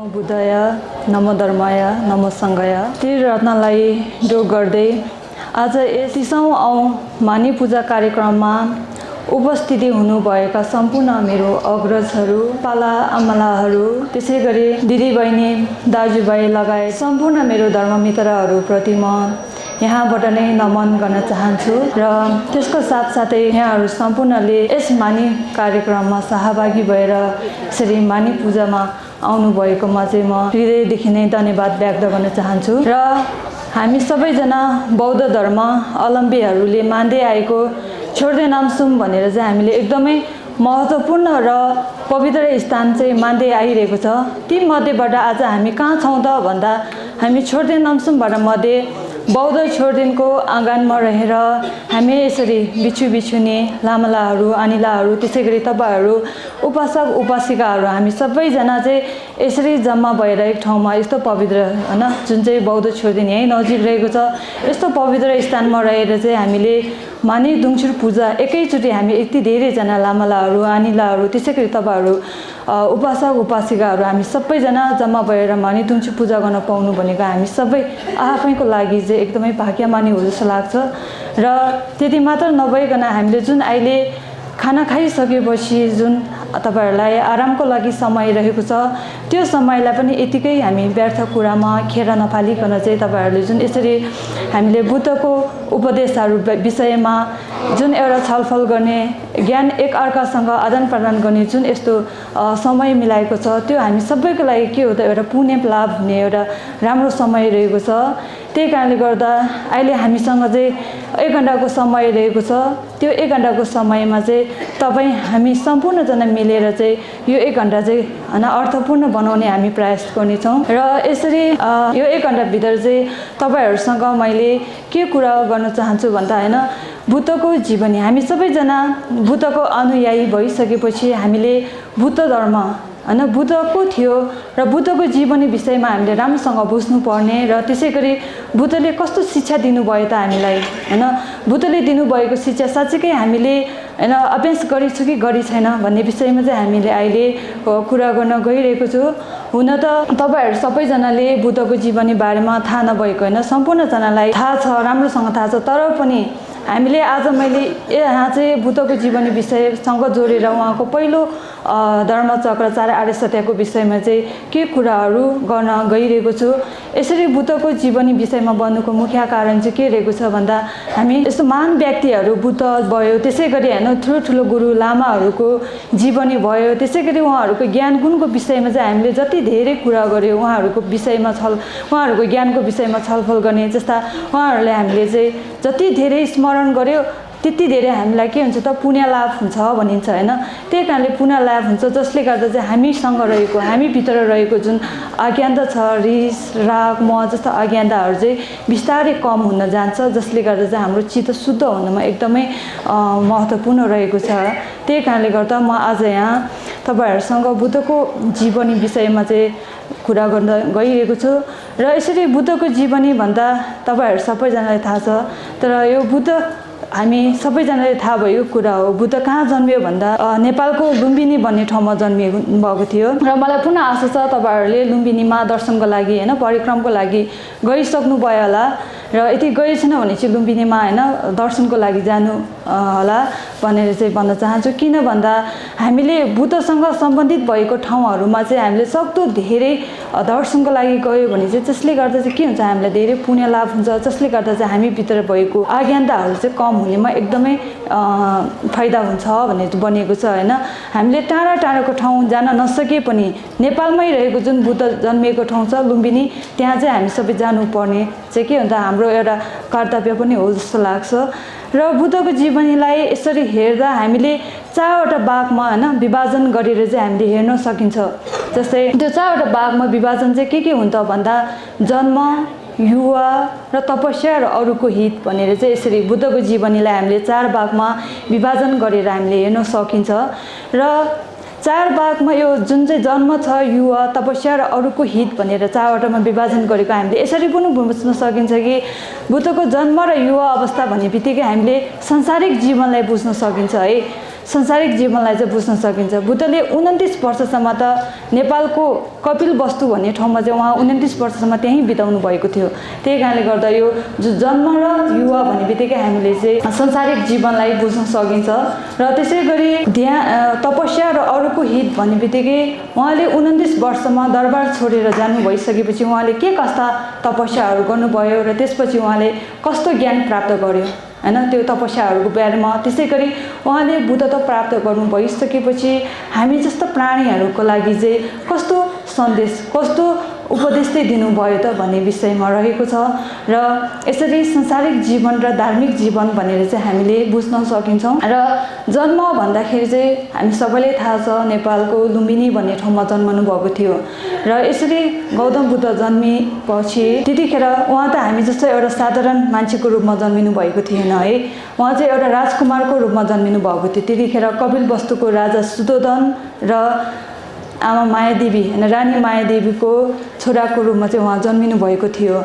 नमो बुद्धाय, नमो धर्माय, नमो सङ्घाय। त्रिरत्नलाई योग गर्दै आज यस 30औं मानी पूजा कार्यक्रममा उपस्थिति हुनुभएका सम्पूर्ण मेरो अग्रजहरू, पाला आमालाहरू, त्यसै गरी दिदीबहिनी, दाजुभाइ लगायत सम्पूर्ण मेरो धर्ममित्रहरूप्रति म यहाँबाट नै नमन गर्न चाहन्छु र त्यसको साथसाथै यहाँहरू सम्पूर्णले यस मानी कार्यक्रममा सहभागी भएर यसरी मानी पूजामा आउनुभएकोमा चाहिँ म हृदयदेखि नै धन्यवाद व्यक्त गर्न चाहन्छु। र हामी सबैजना बौद्ध धर्म अवलम्बीहरूले मान्दै आएको छोड्दे नामसुम भनेर चाहिँ हामीले एकदमै महत्त्वपूर्ण र पवित्र स्थान चाहिँ मान्दै आइरहेको छ। ती मध्येबाट आज हामी कहाँ छौँ त भन्दा हामी छोड्दे नामसुमबाट मध्ये बौद्ध छोड्देनको आँगनमा रहेर हामी यसरी बिछु बिछुनी लामालाहरू, अनिलाहरू, त्यसै गरी तपाईँहरू उपासक उपासिकाहरू हामी सबैजना चाहिँ यसरी जम्मा भएर एक ठाउँमा यस्तो पवित्र होइन जुन चाहिँ बौद्ध छोड्देन यहीँ नजिक रहेको छ, यस्तो पवित्र स्थानमा रहेर चाहिँ हामीले मानी दुङसुर पूजा एकैचोटि हामी यति धेरैजना लामालाहरू, अनिलाहरू, त्यसै गरी तपाईँहरू उपासक उपासिकाहरू हामी सबैजना जम्मा भएर मानी दुङसुर पूजा गर्न पाउनु भनेको हामी सबै आफैको लागि चाहिँ एकदमै भाग्यमानी हो जस्तो लाग्छ। र त्यति मात्र नभइकन हामीले जुन अहिले खाना खाइसकेपछि जुन तपाईँहरूलाई आरामको लागि समय रहेको छ, त्यो समयलाई पनि यतिकै हामी व्यर्थ कुरामा खेर नफालिकन चाहिँ तपाईँहरूले जुन यसरी हामीले बुद्धको उपदेशहरू विषयमा जुन एउटा छलफल गर्ने, ज्ञान एकअर्कासँग आदान प्रदान गर्ने जुन यस्तो समय मिलाएको छ, त्यो हामी सबैको लागि के हो त एउटा पुण्य लाभ हुने एउटा राम्रो समय रहेको छ। त्यही कारणले गर्दा अहिले हामीसँग चाहिँ 1 घन्टाको समय रहेको छ। त्यो 1 घन्टाको समयमा चाहिँ तपाईँ हामी सम्पूर्णजना मिलेर चाहिँ यो 1 घन्टा चाहिँ होइन अर्थपूर्ण बनाउने हामी प्रयास गर्नेछौँ। र यसरी यो 1 घन्टाभित्र चाहिँ तपाईँहरूसँग मैले के कुरा गर्न चाहन्छु भन्दा होइन बुद्धको जीवनी हामी सबैजना बुद्धको अनुयायी भइसकेपछि हामीले बुद्ध धर्म होइन बुद्ध को थियो र बुद्धको जीवनी विषयमा हामीले राम्रोसँग बुझ्नुपर्ने र त्यसै गरी बुद्धले कस्तो शिक्षा दिनुभयो त हामीलाई होइन बुद्धले दिनुभएको शिक्षा साँच्चीकै हामीले होइन अभ्यास गरेछु कि गरी छैन भन्ने विषयमा चाहिँ हामीले अहिले कुरा गर्न गइरहेको छु। हुन त तपाईँहरू सबैजनाले बुद्धको जीवनी बारेमा थाहा नभएको होइन सम्पूर्णजनालाई थाहा छ, राम्रोसँग थाहा छ, तर पनि हामीले आज मैले यहाँ चाहिँ बुद्धको जीवनी विषयसँग जोडेर उहाँको पहिलो धर्मचक्र 4 आर्य सत्यको विषयमा चाहिँ के कुराहरू गर्न गइरहेको छु। यसरी बुद्धको जीवनी विषयमा बन्नुको मुख्य कारण चाहिँ के रहेको छ भन्दा हामी यस्तो महान व्यक्तिहरू बुद्ध भयो, त्यसै गरी होइन ठुलो गुरु लामाहरूको जीवनी भयो, त्यसै गरी उहाँहरूको ज्ञान गुणको विषयमा चाहिँ हामीले जति धेरै कुरा गऱ्यौँ उहाँहरूको विषयमा उहाँहरूको ज्ञानको विषयमा छलफल गर्ने जस्ता उहाँहरूले हामीले चाहिँ जति धेरै स्मरण गर्यो त्यति धेरै हामीलाई के हुन्छ त पुण्य लाभ हुन्छ भनिन्छ होइन। त्यही कारणले पुण्य लाभ हुन्छ जसले गर्दा चाहिँ हामीसँग रहेको हामीभित्र रहेको जुन अज्ञानता छ, रिस राग मोह जस्ता अज्ञानताहरू चाहिँ बिस्तारै कम हुन जान्छ, जसले गर्दा चाहिँ हाम्रो चित्त शुद्ध हुनमा एकदमै महत्त्वपूर्ण रहेको छ। त्यही कारणले गर्दा म आज यहाँ तपाईँहरूसँग बुद्धको जीवनी विषयमा चाहिँ कुरा गर्न गइरहेको छु। र यसरी बुद्धको जीवनी भन्दा तपाईँहरू सबैजनालाई थाहा छ, तर यो बुद्ध हामी सबैजनाले थाहा भएको कुरा हो। बुद्ध कहाँ जन्मियो भन्दा नेपालको लुम्बिनी भन्ने ठाउँमा जन्मिएको भएको थियो। र मलाई पुनः आशा छ तपाईँहरूले लुम्बिनीमा दर्शनको लागि होइन परिक्रमको लागि गइसक्नु भयो होला र यति गइ छैन भने चाहिँ लुम्बिनीमा होइन दर्शनको लागि जानु होला भनेर चाहिँ भन्न चाहन्छु। किन भन्दा हामीले बुद्धसँग सम्बन्धित भएको ठाउँहरूमा चाहिँ हामीले सक्दो धेरै दर्शनको लागि गयो भने चाहिँ जसले गर्दा चाहिँ के हुन्छ हामीलाई धेरै पुण्य लाभ हुन्छ, जसले गर्दा चाहिँ हामीभित्र भएको अज्ञानताहरू चाहिँ कम हुनेमा एकदमै फाइदा हुन्छ भन्ने बनिएको छ होइन। हामीले टाढा टाढाको ठाउँ जान नसके पनि नेपालमै रहेको जुन बुद्ध जन्मिएको ठाउँ छ लुम्बिनी, त्यहाँ चाहिँ हामी सबै जानुपर्ने चाहिँ के हुन्छ हाम्रो एउटा कर्तव्य पनि हो जस्तो लाग्छ। र बुद्धको जीवनीलाई यसरी हेर्दा हामीले 4वटा भागमा होइन विभाजन गरेर चाहिँ हामीले हेर्न सकिन्छ। जस्तै त्यो 4वटा भागमा विभाजन चाहिँ के हुन्छ भन्दा जन्म, युवा र तपस्या र अरूको हित भनेर चाहिँ यसरी बुद्धको जीवनीलाई हामीले 4 भागमा विभाजन गरेर हामीले हेर्न सकिन्छ। र 4 भागमा यो जुन चाहिँ जन्म छ, युवा, तपस्या र अरूको हित भनेर 4वटामा विभाजन गरेको हामीले यसरी पनि बुझ्न सकिन्छ कि बुद्धको जन्म र युवा अवस्था भन्ने बित्तिकै हामीले सांसारिक जीवनलाई बुझ्न सकिन्छ है। संसारिक जीवनलाई चाहिँ बुझ्न सकिन्छ। बुद्धले 29 वर्षसम्म त नेपालको कपिलवस्तु भन्ने ठाउँमा चाहिँ उहाँ 29 वर्षसम्म त्यहीँ बिताउनु भएको थियो। त्यही कारणले गर्दा यो जन्म र युवा भन्ने बित्तिकै हामीले चाहिँ संसारिक जीवनलाई बुझ्न सकिन्छ। र त्यसै गरी तपस्या र अरूको हित भन्ने बित्तिकै उहाँले 29 वर्षमा दरबार छोडेर जानु भइसकेपछि उहाँले के कस्ता तपस्याहरू गर्नुभयो र त्यसपछि उहाँले कस्तो ज्ञान प्राप्त गर्यो हैन, त्यो तपस्याहरूको बारेमा। त्यसै गरी उहाँले बुद्धत्व प्राप्त गर्नु भइसकेपछि हामी जस्तो प्राणीहरूको लागि चाहिँ कस्तो सन्देश, कस्तो उपदेश चाहिँ दिनुभयो त भन्ने विषयमा रहेको छ। र यसरी संसारिक जीवन र धार्मिक जीवन भनेर चाहिँ हामीले बुझ्न सकिन्छौँ। र जन्म भन्दाखेरि चाहिँ हामी सबैलाई थाहा छ नेपालको लुम्बिनी भन्ने ठाउँमा जन्मनु भएको थियो। र यसरी गौतम बुद्ध जन्मिएपछि त्यतिखेर उहाँ त हामी जस्तो एउटा साधारण मान्छेको रूपमा जन्मिनु भएको थिएन है, उहाँ चाहिँ एउटा राजकुमारको रूपमा जन्मिनु भएको थियो। त्यतिखेर कपिलवस्तुको राजा शुद्धोधन र आमा मायादेवी हैन, रानी मायादेवीको छोराको रूपमा चाहिँ उहाँ जन्मिनु भएको थियो।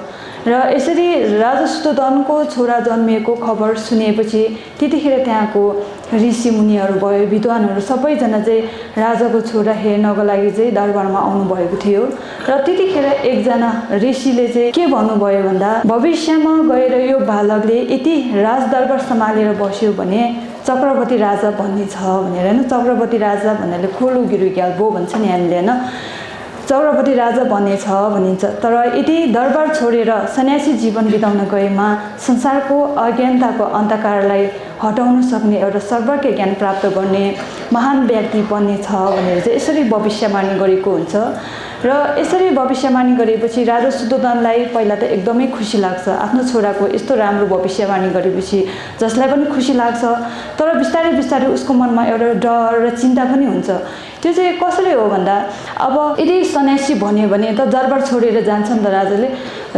र यसरी राजा शुद्धोधनको छोरा जन्मिएको खबर सुनेपछि त्यतिखेर त्यहाँको ऋषि मुनिहरू भयो, विद्वानहरू सबैजना चाहिँ राजाको छोरा हेर्नको लागि चाहिँ दरबारमा आउनुभएको थियो। र त्यतिखेर एकजना ऋषिले चाहिँ के भन्नुभयो भन्दा, भविष्यमा गएर यो बालकले यति राजदरबार सम्हालेर बस्यो भने चक्रवर्ती राजा बन्ने छ भनेर हैन। चक्रवर्ती राजा भन्नाले खोलो गिरु ग्याल्बो भन्छ नि हामीले हैन, चक्रवर्ती राजा बन्ने छ भनिन्छ। तर यदि दरबार छोडेर सन्यासी जीवन बिताउन गएमा संसारको अज्ञानताको अन्धकारलाई हटाउन सक्ने एउटा सर्वज्ञ ज्ञान प्राप्त गर्ने महान व्यक्ति बन्ने छ भनेर चाहिँ यसरी भविष्यवाणी गरेको हुन्छ। र यसरी भविष्यवाणी गरेपछि राजा शुद्धोधनलाई पहिला त एकदमै खुसी लाग्छ, आफ्नो छोराको यस्तो राम्रो भविष्यवाणी गरेपछि जसलाई पनि खुसी लाग्छ। तर बिस्तारै बिस्तारै उसको मनमा एउटा डर र चिन्ता पनि हुन्छ। त्यो चाहिँ कसरी हो भन्दा, अब यदि सन्यासी भन्यो भने त दरबार छोडेर जान्छ नि त राजाले,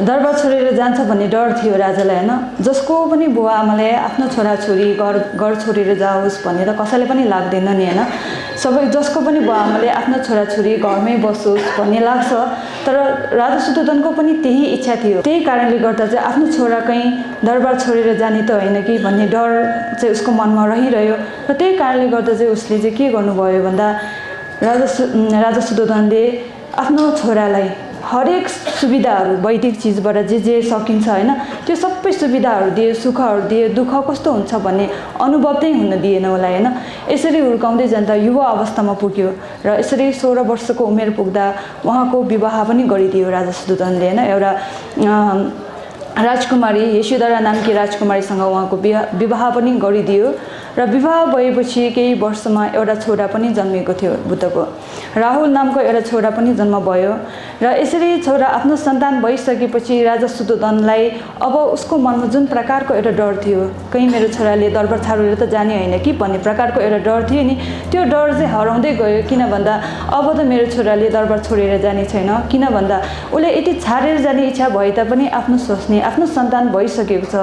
दरबार छोडेर जान्छ भन्ने डर थियो राजालाई हैन। जसको पनि बुवा आमाले आफ्नो छोराछोरी घर छोडेर जाओस् भन्ने त कसैले पनि लाग्दैन नि हैन। सबै जसको पनि बुवा आमाले आफ्नो छोराछोरी घरमै बसोस् भन्ने लाग्छ। तर राजा शुद्धोधनको पनि त्यही इच्छा थियो। त्यही कारणले गर्दा चाहिँ आफ्नो छोरा कहीँ दरबार छोडेर जाने त होइन कि भन्ने डर चाहिँ उसको मनमा रहिरह्यो। र त्यही कारणले गर्दा चाहिँ उसले चाहिँ के गर्नुभयो भन्दा, राजा शुद्धोधनले आफ्नो छोरालाई हरेक सुविधाहरू वैदिक चिजबाट जे सकिन्छ हैन, त्यो सबै सुविधाहरू दिए, सुखहरू दिए, दुःख कस्तो हुन्छ भन्ने अनुभव चाहिँ हुन दिएन उसलाई हैन। यसरी हुर्काउँदै जाँदा युवा अवस्थामा पुग्यो र यसरी 16 वर्षको उमेर पुग्दा उहाँको विवाह पनि गरिदियो राजा शुद्धोधनले हैन। एउटा राजकुमारी यशोधरा नामकी राजकुमारीसँग उहाँको विवाह पनि गरिदियो। र विवाह भएपछि केही वर्षमा एउटा छोरा पनि जन्मिएको थियो बुद्धको, राहुल नामको एउटा छोरा पनि जन्म भयो। र यसरी छोरा आफ्नो सन्तान भइसकेपछि राजा शुद्धोधनलाई अब उसको मनमा जुन प्रकारको एउटा डर थियो, कहीँ मेरो छोराले दरबार छाडेर त जाने होइन कि भन्ने प्रकारको एउटा डर थियो नि, त्यो डर चाहिँ हराउँदै गयो। किन भन्दा अब त मेरो छोराले दरबार छोडेर जाने छैन, किन भन्दा उसले यति छाडेर जाने इच्छा भए तापनि आफ्नो सोच्ने, आफ्नो सन्तान भइसकेको छ,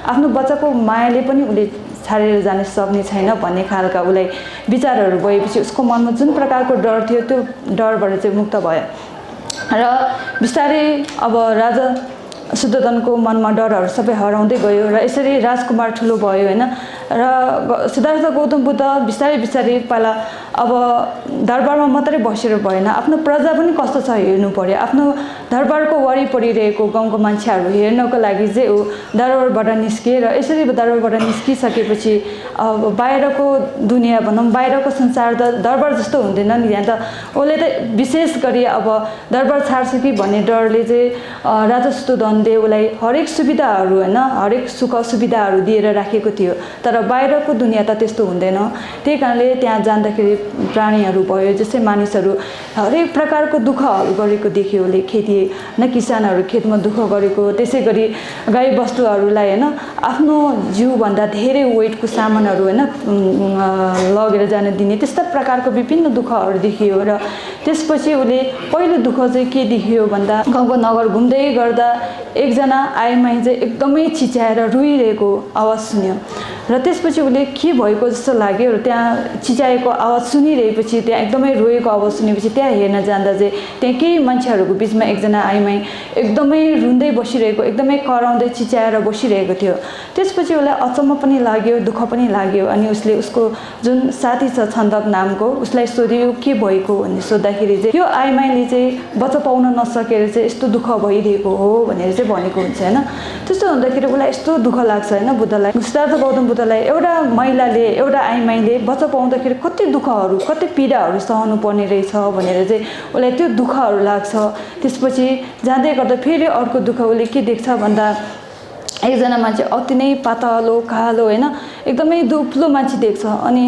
आफ्नो बच्चाको मायाले पनि उसले छाडेर जान सक्ने छैन भन्ने खालका उसलाई विचारहरू भएपछि उसको मनमा जुन प्रकारको डर थियो त्यो डरबाट चाहिँ मुक्त भयो। र बिस्तारै अब राजा शुद्धोधनको मनमा डरहरू सबै हराउँदै गयो। र यसरी राजकुमार ठुलो भयो हैन। र सिद्धार्थ गौतम बुद्ध बिस्तारै बिस्तारै पहिला अब दरबारमा मात्रै बसेर भएन, आफ्नो प्रजा पनि कस्तो छ हेर्नु पर्यो। आफ्नो दरबारको वरिपरि रहेको गाउँको मान्छेहरू हेर्नको लागि चाहिँ ऊ दरबारबाट निस्के। र यसरी दरबारबाट निस्किसकेपछि अब बाहिरको दुनियाँ भनौँ, बाहिरको संसार त दरबार जस्तो हुँदैन नि, यहाँ त उसले त विशेष गरी अब दरबार छाड्छ कि भन्ने डरले चाहिँ राजा शुद्धोधनले उसलाई हरेक सुविधाहरू हैन, हरेक सुख सुविधाहरू दिएर राखेको थियो। तर बाहिरको दुनियाँ त त्यस्तो हुँदैन। त्यही कारणले त्यहाँ जाँदाखेरि प्राणीहरू भयो, जस्तै मानिसहरू हरेक प्रकारको दुःखहरू गरेको देख्यो उसले। खेती न किसानहरू खेतमा दुःख गरेको, त्यसै गरी गाई बस्तुहरूलाई हैन आफ्नो जिउभन्दा धेरै वेटको सामानहरू हैन लगेर जान दिने, त्यस्ता प्रकारको विभिन्न दुःखहरू देखियो। र त्यसपछि उसले पहिलो दुःख चाहिँ के देखियो भन्दा गाउँको नगर घुम्दै गर्दा एकजना आइमाई चाहिँ एकदमै चिच्याएर रुइरहेको आवाज सुन्यो र त्यसपछि उसले के भएको जस्तो लाग्यो र त्यहाँ चिच्याएको आवाज सुनिरहेपछि त्यहाँ एकदमै रोएको आवाज सुनेपछि त्यहाँ हेर्न जाँदा चाहिँ त्यहाँ केही मान्छेहरूको बिचमा एकजना आइमाई एकदमै रुँदै बसिरहेको एकदमै कराउँदै चिच्याएर बसिरहेको थियो। त्यसपछि उसलाई अचम्म पनि लाग्यो दुःख पनि लाग्यो अनि उसले उसको जुन साथी छ छन्दक नामको उसलाई सोध्यो के भएको भन्ने सोद्धाखेरि चाहिँ यो आइमाईले चाहिँ बच्चा पाउन नसकेर चाहिँ यस्तो दुःख भइरहेको हो भनेर चाहिँ भनेको हुन्छ होइन। त्यस्तो हुँदाखेरि उसलाई यस्तो दुःख लाग्छ होइन बुद्धलाई सिद्धार्थ गौतम बुद्धलाई एउटा महिलाले एउटा आइमाईले बच्चा पाउँदाखेरि कति दुःखहरू कति पीडाहरू सहनु पर्ने रहेछ भनेर चाहिँ उसलाई त्यो दुःखहरू लाग्छ। त्यसपछि जाँदै गर्दा फेरि अर्को दुःख उसले के देख्छ भन्दा एकजना मान्छे अति नै पातलो कालो होइन एकदमै दुब्लो मान्छे देख्छ अनि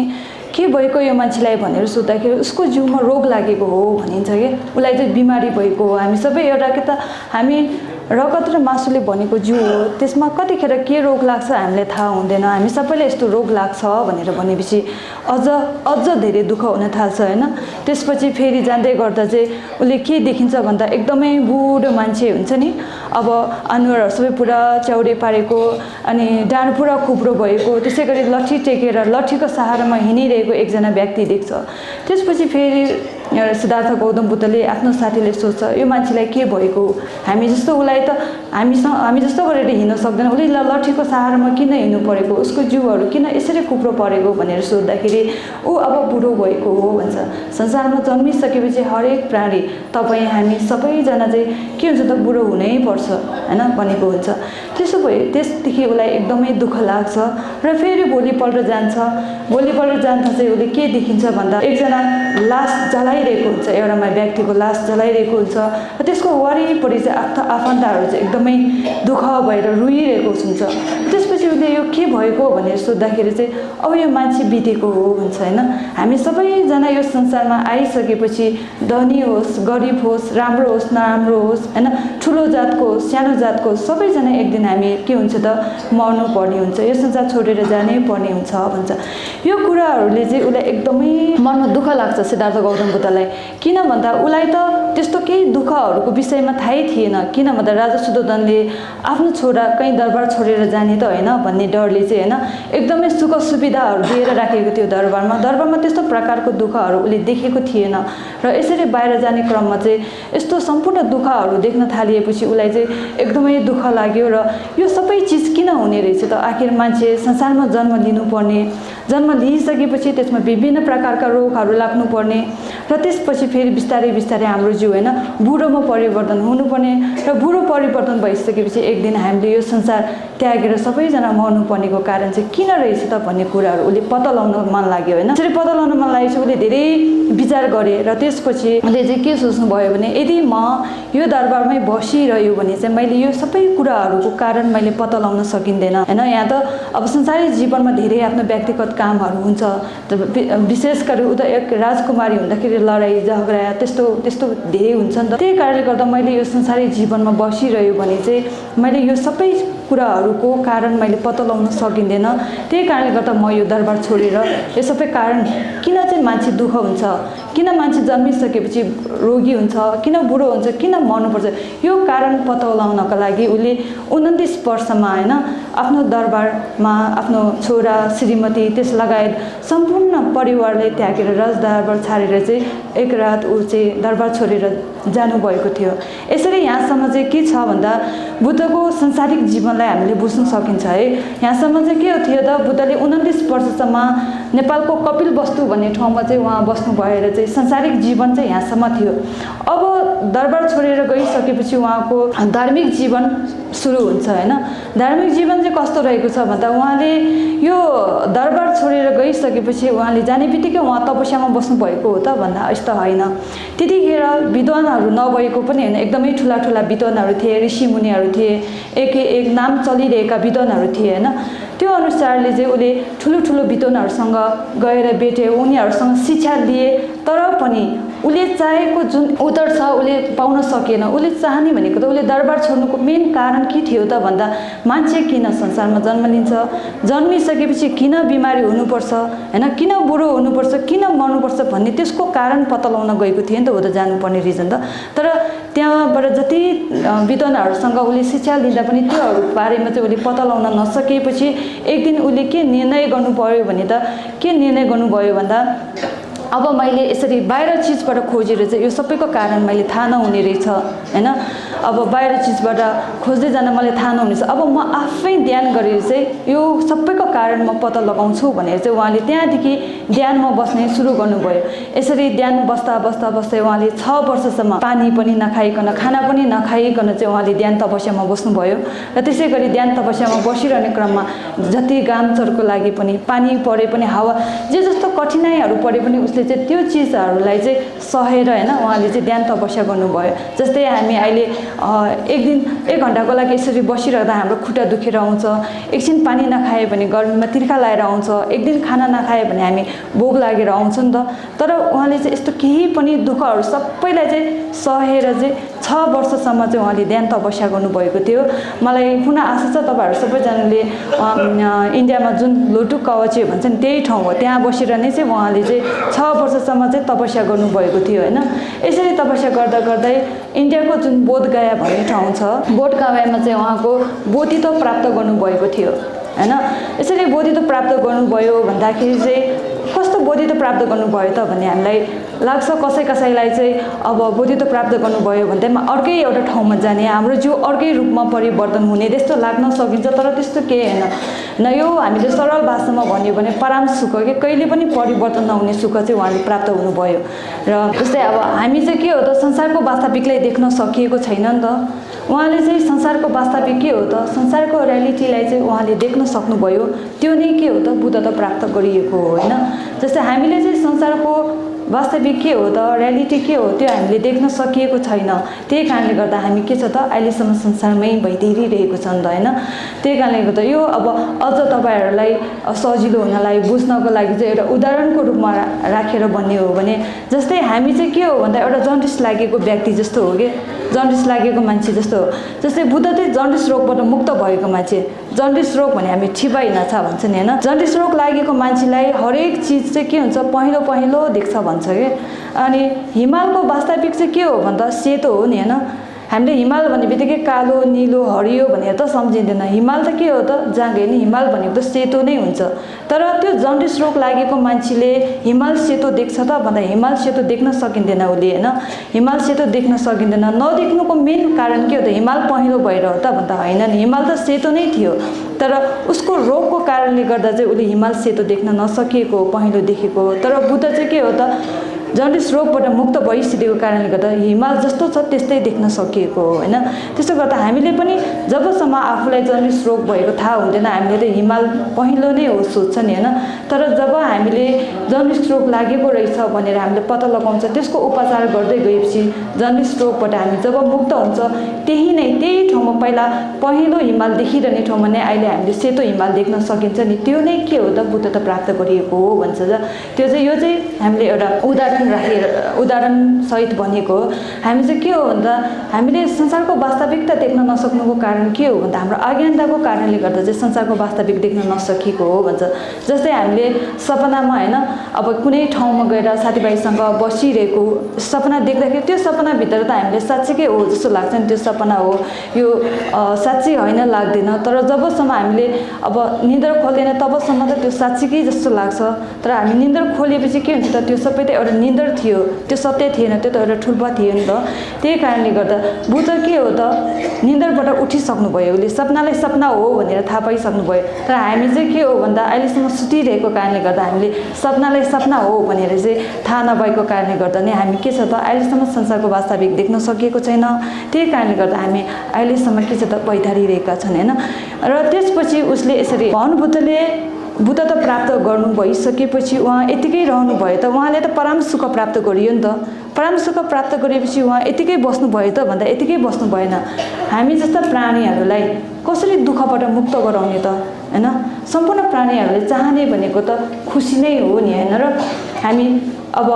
के भएको यो मान्छेलाई भनेर सोद्धाखेरि उसको जिउमा रोग लागेको हो भनिन्छ कि उसलाई चाहिँ बिमारी भएको हो। हामी सबै एउटा के त हामी रगत र मासुले बनेको जिउ हो त्यसमा कतिखेर के रोग लाग्छ हामीलाई थाहा हुँदैन हामी सबैले यस्तो रोग लाग्छ भनेर भनेपछि अझ धेरै दुःख हुन थाल्छ होइन। त्यसपछि फेरि जाँदै गर्दा चाहिँ उसले के देखिन्छ भन्दा एकदमै बुढो मान्छे हुन्छ नि अब अनुहारहरू सबै पुरा च्याउरे पारेको अनि डाँड पुरा खुब्रो भएको त्यसै गरी लट्ठी टेकेर लट्ठीको सहारामा हिँडिरहेको एकजना व्यक्ति देख्छ। त्यसपछि फेरि सिद्धार्थ गौतम बुद्धले आफ्नो साथीले सोध्छ यो मान्छेलाई के भएको हामी जस्तो उसलाई त हामी जस्तो गरेर हिँड्न सक्दैन उसले लट्ठीको सहारामा किन हिँड्नु परेको उसको जिउहरू किन यसरी कुप्रो परेको भनेर सोद्धाखेरि ऊ अब बुढो भएको हो भन्छ। संसारमा जन्मिसकेपछि हरेक प्राणी तपाईँ हामी सबैजना चाहिँ के हुन्छ त बुढो हुनै पर्छ होइन भनेको हुन्छ। त्यसो भए त्यसदेखि उसलाई एकदमै दुःख लाग्छ र फेरि भोलिपल्ट जान्छ। भोलिपल्ट जाँदा चाहिँ उसले के देखिन्छ भन्दा एकजना लास जलाइरहेको हुन्छ एउटा व्यक्तिको लास जलाइरहेको हुन्छ र त्यसको वरिपरि चाहिँ आफन्तहरू चाहिँ एकदमै दुःख भएर रोइरहेको हुन्छ। त्यसपछि उसले यो के भएको भनेर सोद्धाखेरि चाहिँ अब यो मान्छे बितेको हो भन्छ होइन। हामी सबैजना यो संसारमा आइसकेपछि धनी होस् गरिब होस् राम्रो होस् नराम्रो होस् होइन ठुलो जातको होस् सानो जातको होस् सबैजना एक दिन हामी के हुन्छ त मर्नु पर्ने हुन्छ यो संसार छोडेर जानै पर्ने हुन्छ भन्छ। यो कुराहरूले चाहिँ उसलाई एकदमै मनमा दुःख लाग्छ सिद्धार्थ गौतम बुद्धलाई किन भन्दा उसलाई त त्यस्तो केही दुःखहरूको विषयमा थाहै थिएन। किन भन्दा राजा शुद्धोधनले आफ्नो छोरा कहीँ दरबार छोडेर जाने त होइन भन्ने डरले चाहिँ होइन एकदमै सुख सुविधाहरू दिएर राखेको थियो दरबारमा त्यस्तो प्रकारको दुःखहरू उसले देखेको थिएन र यसरी बाहिर जाने क्रममा चाहिँ यस्तो सम्पूर्ण दुःखहरू देख्न थालिएपछि उसलाई चाहिँ एकदमै दुःख लाग्यो र यो सबै चिज किन हुने रहेछ त आखिर मान्छे संसारमा जन्म लिनुपर्ने जन्म लिइसकेपछि त्यसमा विभिन्न प्रकारका रोगहरू लाग्नुपर्ने र त्यसपछि फेरि बिस्तारै बिस्तारै हाम्रो जिउ होइन बुढोमा परिवर्तन हुनुपर्ने र बुढो परिवर्तन भइसकेपछि एक दिन हामीले यो संसार त्यागेर सबैजना मर्नुपर्नेको कारण चाहिँ किन रहेछ त भन्ने कुराहरू उसले पत्ता लगाउन मन लाग्यो होइन। त्यसरी पत्ता लगाउन मन लागेपछि उसले धेरै विचार गरे र त्यसपछि उसले चाहिँ के सोच्नु भयो भने यदि म यो दरबारमै बसिरह्यो भने चाहिँ मैले यो सबै कुराहरूको कारण मैले पत्ता लगाउन सकिँदैन होइन। यहाँ त अब संसारी जीवनमा धेरै आफ्नो व्यक्तिगत कामहरू हुन्छ विशेष गरी उता एक राजकुमारी हुँदाखेरि लडाइँ झगडा त्यस्तो धेरै हुन्छ नि त। त्यही कारणले गर्दा मैले यो संसारी जीवनमा बसिरह्यो भने चाहिँ मैले यो सबै कुराहरूको कारण मैले पत्ता लगाउन सकिँदैन। त्यही कारणले गर्दा म यो दरबार छोडेर यो सबै कारण किन चाहिँ मान्छे दुःख हुन्छ किन मान्छे जन्मिसकेपछि रोगी हुन्छ किन बुढो हुन्छ किन मर्नुपर्छ यो कारण पत्ता लगाउनका लागि उसले 29 वर्षमा होइन आफ्नो दरबारमा आफ्नो छोरा श्रीमती त्यस लगायत सम्पूर्ण परिवारले त्यागेर राजदरबार छाडेर चाहिँ एक रात ऊ चाहिँ दरबार छोडेर जानुभएको थियो। यसरी यहाँसम्म चाहिँ के छ भन्दा बुद्धको संसारिक जीवनलाई हामीले बुझ्न सकिन्छ है। यहाँसम्म चाहिँ के थियो त बुद्धले 29 वर्षसम्म नेपालको कपिलवस्तु भन्ने ठाउँमा चाहिँ उहाँ बस्नु भएर चाहिँ संसारिक जीवन चाहिँ यहाँसम्म थियो। अब दरबार छोडेर गइसकेपछि उहाँको धार्मिक जीवन सुरु हुन्छ होइन। धार्मिक जीवन चाहिँ कस्तो रहेको छ भन्दा उहाँले यो दरबार छोडेर गइसकेपछि उहाँले जाने बित्तिकै उहाँ तपस्यामा बस्नु भएको हो त भन्दा यस्तो होइन। त्यतिखेर विद्वानहरू नभएको पनि होइन एकदमै ठुला ठुला विद्वानहरू थिए ऋषिमुनिहरू थिए एक नाम चलिरहेका विद्वानहरू थिए होइन। त्यो अनुसारले चाहिँ उसले ठुलो विद्वानहरूसँग गएर भेटे, उनीहरूसँग शिक्षा लिए, तर पनि उसले चाहेको जुन उत्तर छ उसले पाउन सकेन। उसले चाहने भनेको त उसले दरबार छोड्नुको मेन कारण के थियो त भन्दा मान्छे किन संसारमा जन्म लिन्छ, जन्मिसकेपछि किन बिमारी हुनुपर्छ हैन, किन बुढो हुनुपर्छ, किन मर्नुपर्छ भन्ने त्यसको कारण पत्ता लगाउन गएको थियो नि त, हो त जानुपर्ने रिजन त। तर त्यहाँबाट जति विद्वानहरूसँग उसले शिक्षा लिँदा पनि त्योहरू बारेमा चाहिँ उसले पत्ता लगाउन नसकेपछि एक दिन उसले के निर्णय गर्नु पर्यो भने त के निर्णय गर्नुभयो भन्दा अब मैले यसरी बाहिर चिजबाट खोजेर चाहिँ यो सबैको कारण मैले थाहा नहुने रहेछ हैन, अब बाहिर चिजबाट खोज्दै जान मलाई थाहा नहुनेछ, अब म आफै ध्यान गरेर चाहिँ यो सबैको कारण म पत्ता लगाउँछु भनेर चाहिँ उहाँले त्यहाँदेखि ध्यानमा बस्ने सुरु गर्नुभयो। यसरी ध्यान बस्दा उहाँले 6 वर्षसम्म पानी पनि नखाइकन, खाना पनि नखाइकन चाहिँ उहाँले ध्यान तपस्यामा बस्नुभयो। र त्यसै गरी ध्यान तपस्यामा बसिरहने क्रममा जति गामचरको लागि पनि, पानी परे पनि, हावा जे जस्तो कठिनाइहरू परे पनि उसले चाहिँ त्यो चिजहरूलाई चाहिँ सहेर हैन उहाँले चाहिँ ध्यान तपस्या गर्नुभयो। जस्तै हामी अहिले एक घण्टाको लागि यसरी बसिरहँदा हाम्रो खुट्टा दुखेर आउँछ, एकछिन पानी नखाए भने गर्मीमा तिर्खा लागेर आउँछ, एक दिन खाना नखाए भने हामी भोक लागेर आउँछ नि त। तर उहाँले चाहिँ यस्तो केही पनि दुःखहरू सबैलाई चाहिँ सहेर चाहिँ 6 वर्षसम्म चाहिँ उहाँले ध्यान तपस्या गर्नुभएको थियो। मलाई पुनः आशा छ तपाईहरु सबैजनाले इन्डियामा जुन लोटु कवचे भन्छ नि त्यही ठाउँ हो, त्यहाँ बसेर नै चाहिँ उहाँले चाहिँ 6 वर्षसम्म चाहिँ तपस्या गर्नुभएको थियो हैन। यसरी तपस्या गर्दा गर्दै इन्डियाको जुन बोधगया भन्ने ठाउँ छ, बोधगयामा चाहिँ उहाँको बोधित्व प्राप्त गर्नुभएको थियो हैन। यसरी बोधित्व प्राप्त गर्नुभयो भन्दाखेरि चाहिँ कस्तो बोधित्व प्राप्त गर्नुभयो त भन्ने हामीलाई लाग्छ कसैलाई चाहिँ अब बोधित्व प्राप्त गर्नुभयो भन्दैमा अर्कै एउटा ठाउँमा जाने, हाम्रो जिउ अर्कै रूपमा परिवर्तन हुने त्यस्तो लाग्न सकिन्छ, तर त्यस्तो केही हैन। न यो हामीले सरल भाषामा भन्यो भने पराम सुख के कहिले पनि परिवर्तन नहुने सुख चाहिँ उहाँले प्राप्त हुनुभयो। र जस्तै अब हामी चाहिँ के हो त संसारको वास्तविकलाई देख्न सकिएको छैन नि त, उहाँले चाहिँ संसारको वास्तविक के हो त, संसारको रियालिटीलाई चाहिँ उहाँले देख्न सक्नुभयो, त्यो नै के हो त बुद्धत्व प्राप्त गरिएको हो हैन। जस्तै हामीले चाहिँ संसारको वास्तविक के हो त, रियालिटी के हो त्यो हामीले देख्न सकिएको छैन। त्यही कारणले गर्दा हामी के छ त अहिलेसम्म संसारमै भइदिइरहेको छ नि त हैन। त्यही कारणले गर्दा यो अब अझ तपाईहरुलाई सजिलो हुनलाई बुझ्नको लागि चाहिँ एउटा उदाहरणको रूपमा राखेर भन्ने हो भने जस्तै हामी चाहिँ के हो भन्दा एउटा जन्डिस लागेको व्यक्ति जस्तो हो के, जन्डिस लागेको मान्छे जस्तो हो। जस्तै बुद्ध चाहिँ जन्डिस रोगबाट मुक्त भएको मान्छे, जन्डिस रोग भने हामी ठिबाइ नछ भन्छ नि हैन। जन्डिस रोग लागेको मान्छेलाई हरेक चीज चाहिँ के हुन्छ पहेँलो देख्छ भन्छ के। अनि हिमालको वास्तविक चाहिँ के हो भन्दा सेतो हो नि हैन। हामीले हिमाल भन्ने बित्तिकै कालो नीलो हरियो भनेर त सम्झिँदैन, हिमाल त के हो त जाँगे नि, हिमाल भनेको त सेतो नै हुन्छ। तर त्यो जन्डिस रोग लागेको मान्छेले हिमाल सेतो देख्छ त भन्दा हिमाल सेतो देख्न सकिँदैन उसले हैन। हिमाल सेतो देख्न सकिँदैन, नदेख्नुको मेन कारण के हो त हिमाल पहेँलो भएर हो त भन्दा होइन नि, हिमाल त सेतो नै थियो, तर उसको रोगको कारणले गर्दा चाहिँ उसले हिमाल सेतो देख्न नसकेको, पहेँलो देखेको। तर बुद्ध चाहिँ के हो त जन्डिस रोगबाट मुक्त भइसकेको कारणले गर्दा हिमाल जस्तो छ त्यस्तै देख्न सकिएको हो हैन। त्यसो गर्दा हामीले पनि जबसम्म आफूलाई जन्डिस रोग भएको थाहा हुँदैन हामीले त हिमाल पहेँलो नै हो सोच्छ नि हैन। तर जब हामीले जन्डिस रोग लागेको रहेछ भनेर हामीले पत्ता लगाउँछ, त्यसको उपचार गर्दै गएपछि जन्डिस रोगबाट हामी जब मुक्त हुन्छ त्यही ठाउँमा पहिला पहेँलो हिमाल देखिरहने ठाउँमा नै अहिले हामीले सेतो हिमाल देख्न सकिन्छ नि, त्यो नै के हो त बुद्धत्व प्राप्त गरिएको हो भन्छ। त्यो चाहिँ यो चाहिँ हामीले एउटा उदाहरण सहित भनेको हो। हामी चाहिँ के हो भन्दा हामीले संसारको वास्तविकता देख्न नसक्नुको कारण के हो भन्दा हाम्रो अज्ञानताको कारणले गर्दा चाहिँ संसारको वास्तविक देख्न नसकेको हो भन्छ। जस्तै हामीले सपनामा हैन अब कुनै ठाउँमा गएर साथीभाइसँग बसिरहेको सपना देख्दाखेरि त्यो सपनाभित्र त हामीले साँच्चीकै हो जस्तो लाग्छ नि, त्यो सपना हो यो साँच्चै होइन लाग्दैन। तर जबसम्म हामीले अब निन्द्रा खोल्दैन तबसम्म त त्यो साँच्चीकै जस्तो लाग्छ। तर हामी निन्द्रा खोलेपछि के हुन्छ त त्यो सबै त एउटा निन्द्रा थियो, त्यो सत्य थिएन, त्यो त एउटा ठुल्पा थियो नि त। त्यही कारणले गर्दा बुद्ध के हो त निन्द्राबाट उठिसक्नुभयो, उसले सपनालाई सपना हो भनेर थाहा पाइसक्नुभयो। तर हामी चाहिँ के हो भन्दा अहिलेसम्म सुतिरहेको कारणले गर्दा हामीले सपनालाई सपना हो भनेर चाहिँ थाहा नभएको कारणले गर्दा नै हामी के छ त अहिलेसम्म संसारको वास्तविक देख्न सकिएको छैन। त्यही कारणले गर्दा हामी अहिलेसम्म के छ त पैठारिरहेका छन् हैन। र त्यसपछि उसले यसरी भानुभूतले बुद्धत्व प्राप्त गर्नु भइसकेपछि उहाँ यतिकै रहनुभयो त, उहाँले त परम सुख प्राप्त गरियो नि त। परम सुख प्राप्त गरेपछि उहाँ यतिकै बस्नुभयो त भन्दा यतिकै बस्नु भएन। हामी जस्ता प्राणीहरूलाई कसरी दुःखबाट मुक्त गराउने त, हैन। सम्पूर्ण प्राणीहरूले चाहने भनेको त खुसी नै हो नि हैन। र हामी अब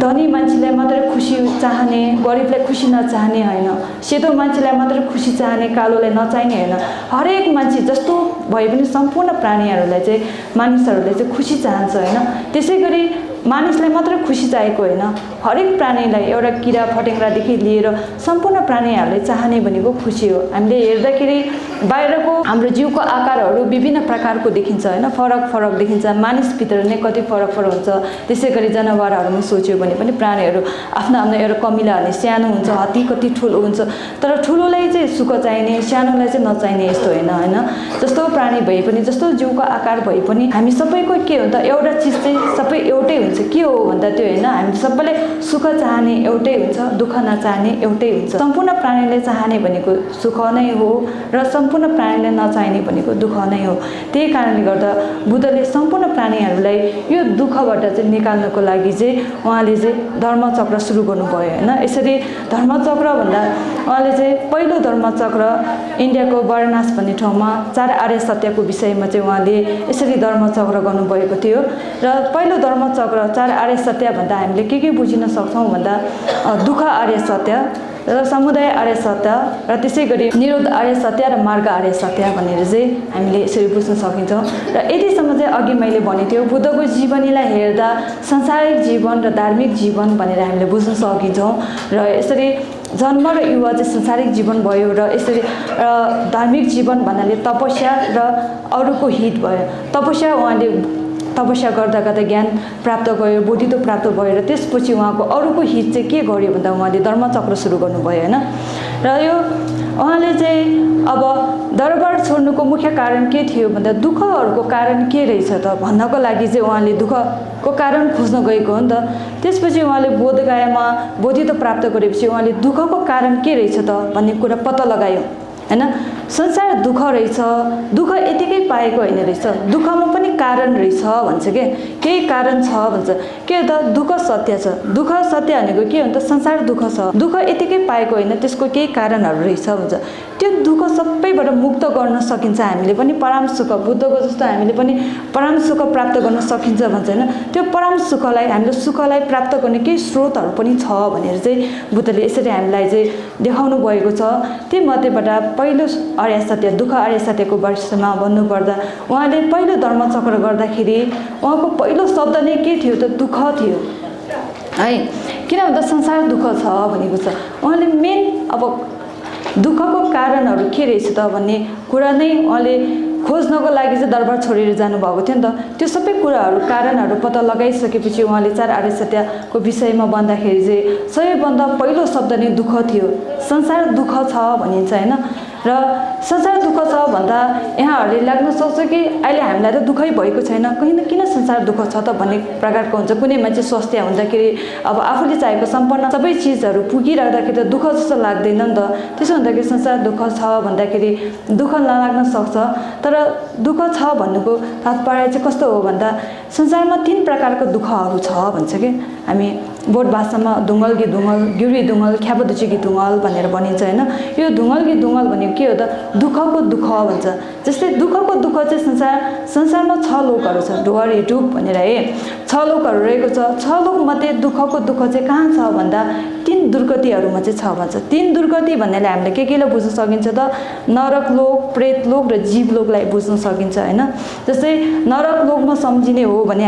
धनी मान्छेलाई मात्रै खुसी चाहने, गरिबलाई खुसी नचाहने होइन, सेतो मान्छेलाई मात्रै खुसी चाहने, कालोलाई नचाहने होइन। हरेक मान्छे जस्तो भए पनि सम्पूर्ण प्राणीहरूलाई चाहिँ मानिसहरूले चाहिँ खुसी चाहन्छ होइन। त्यसै गरी मानिसलाई मात्र खुसी चाहिएको होइन, हरेक प्राणीलाई एउटा किरा फटेङ्ग्रादेखि लिएर सम्पूर्ण प्राणीहरूले चाहने भनेको खुसी हो। हामीले हेर्दाखेरि बाहिरको हाम्रो जिउको आकारहरू विभिन्न प्रकारको देखिन्छ होइन, फरक फरक देखिन्छ। मानिसभित्र नै कति फरक फरक हुन्छ। त्यसै गरी जनावरहरूमा सोच्यो भने पनि प्राणीहरू आफ्नो आफ्नो एउटा कमिला हुने, सानो हुन्छ, हात्ती कति ठुलो हुन्छ, तर ठुलोलाई चाहिँ सुख चाहिने, सानोलाई चाहिँ नचाहिने यस्तो होइन होइन। जस्तो प्राणी भए पनि, जस्तो जिउको आकार भए पनि हामी सबैको के हो त, एउटा चिज चाहिँ सबै एउटै हुन्छ। के हो भन्दा त्यो होइन, हामी सबैले सुख चाहने एउटै हुन्छ, दुःख नचाहने एउटै हुन्छ। सम्पूर्ण प्राणीले चाहने भनेको सुख नै हो र सम्पूर्ण प्राणीले नचाहिने भनेको दुःख नै हो। त्यही कारणले गर्दा बुद्धले सम्पूर्ण प्राणीहरूलाई यो दुःखबाट चाहिँ निकाल्नको लागि चाहिँ उहाँले चाहिँ धर्मचक्र सुरु गर्नुभयो होइन। यसरी धर्मचक्र भन्दा उहाँले चाहिँ पहिलो धर्मचक्र इन्डियाको वाराणसी भन्ने ठाउँमा 4 आर्य सत्यको विषयमा चाहिँ उहाँले यसरी धर्मचक्र गर्नुभएको थियो। र पहिलो धर्मचक्र 4 आर्य सत्य भन्दा हामीले के बुझिन सक्छौँ भन्दा दुःख आर्य सत्य र समुदाय आर्य सत्य र त्यसै गरी निरोध आर्य सत्य र मार्ग आर्य सत्य भनेर चाहिँ हामीले यसरी बुझ्न सकिन्छौँ। र यतिसम्म चाहिँ अघि मैले भनेको थियो बुद्धको जीवनीलाई हेर्दा सांसारिक जीवन र धार्मिक जीवन भनेर हामीले बुझ्न सकिन्छौँ। र यसरी जन्म र युवा चाहिँ संसारिक जीवन भयो र यसरी धार्मिक जीवन भन्नाले तपस्या र अरूको हित भयो। तपस्या उहाँले तपस्या गर्दा गर्दा ज्ञान प्राप्त गर्यो, बोधित्व प्राप्त भयो र त्यसपछि उहाँको अरूको हित चाहिँ के गर्यो भन्दा उहाँले धर्मचक्र सुरु गर्नुभयो होइन। र यो उहाँले चाहिँ अब दरबार छोड्नुको मुख्य कारण के थियो भन्दा दुःखहरूको कारण के रहेछ त भन्नको लागि चाहिँ उहाँले दुःखको कारण खोज्न गएको हो नि त। त्यसपछि उहाँले बोधगयामा बोधित्व प्राप्त गरेपछि उहाँले दुःखको कारण के रहेछ त भन्ने कुरा पत्ता लगायो हैन। संसार दुःख रहेछ, दुःख यतिकै पाएको होइन रहेछ, दुःखमा पनि कारण रहेछ भन्छ के, केही कारण छ भन्छ। के त दुःख सत्य छ, दुःख सत्य भनेको के हो त संसार दुःख छ, दुःख यतिकै पाएको होइन, त्यसको केही कारणहरू रहेछ भन्छ। त्यो दुःख सबैबाट मुक्त गर्न सकिन्छ हामीले पनि, परम सुख बुद्धको जस्तो हामीले पनि परम सुख प्राप्त गर्न सकिन्छ भन्छ होइन। त्यो परम सुखलाई हामीले सुखलाई प्राप्त गर्ने केही स्रोतहरू पनि छ भनेर चाहिँ बुद्धले यसरी हामीलाई चाहिँ देखाउनु भएको छ। ती मध्येबाट पहिलो आर्य सत्य दुःख आर्य सत्यको वर्षमा भन्नुपर्दा उहाँले पहिलो धर्मचक्र गर्दाखेरि उहाँको पहिलो शब्द नै के थियो त दुःख थियो है। किन भन्दा संसार दुःख छ भनेको छ। उहाँले मेन अब दुःखको कारणहरू के रहेछ त भन्ने कुरा नै उहाँले खोज्नको लागि चाहिँ दरबार छोडेर जानुभएको थियो नि त। त्यो सबै कुराहरू कारणहरू पत्ता लगाइसकेपछि उहाँले 4 आर्य सत्यको विषयमा भन्दाखेरि चाहिँ सबैभन्दा पहिलो शब्द नै दुःख थियो। संसार दुःख छ भनिन्छ होइन। र संसार दुःख छ भन्दा यहाँहरूले लाग्न सक्छ कि अहिले हामीलाई त दुःखै भएको छैन, किन संसार दुःख छ त भन्ने प्रकारको हुन्छ। कुनै मान्छे स्वास्थ्य हुँदाखेरि अब आफूले चाहेको सम्पन्न सबै चिजहरू पुगिराख्दाखेरि त दुःख जस्तो लाग्दैन नि त। त्यसो हुँदाखेरि संसार दुःख छ भन्दाखेरि दुःख नलाग्न सक्छ। तर दुःख छ भन्नुको तात्पर्य चाहिँ कस्तो हो भन्दा संसारमा 3 प्रकारको दुःखहरू छ भन्छ कि। हामी बोट भाषामा धुङ्गल कि धुङ्गल, गिरी धुङ्गल, ख्यापदुची कि धुङ्गल भनेर भनिन्छ होइन। यो धुङ्गल कि धुङ्गल भनेको के हो त दुःखको दुःख भन्छ। जस्तै दुःखको दुःख चाहिँ संसारमा 6 लोकहरू छ, डुवारी डुब भनेर है 6 लोकहरू रहेको छ। 6 लोकमध्ये दुःखको दुःख चाहिँ कहाँ छ भन्दा 3 दुर्गतिहरूमा चाहिँ छ भन्छ। 3 दुर्गति भन्नाले हामीले केलाई बुझ्न सकिन्छ त नरक लोक, प्रेत लोक र जीव लोकलाई बुझ्न सकिन्छ होइन। जस्तै नरक लोकमा सम्झिने हो भने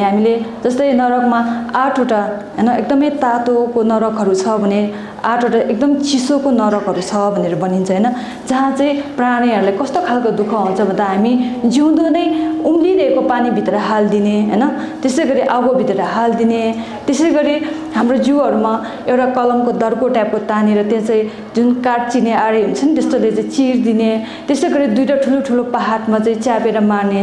हामीले जस्तै नरकमा 8वटा होइन एकदमै तातोको नरकहरू छ भने 8वटा एकदम चिसोको नरकहरू छ भनेर भनिन्छ होइन। जहाँ चाहिँ प्राणीहरूलाई कस्तो खालको दुःख हुन्छ भन्दा हामी जिउँदो नै उम्लिरहेको पानीभित्र हालिदिने होइन, त्यसै गरी आगोभित्र हालिदिने, त्यसै गरी हाम्रो जिउहरूमा एउटा कलमको दर्को टाइपको तानेर त्यहाँ चाहिँ जुन काटचिने आडे हुन्छ नि त्यस्तोले चाहिँ चिरिदिने, त्यसै गरी 2टा ठुलो ठुलो पहाडमा चाहिँ च्यापेर मार्ने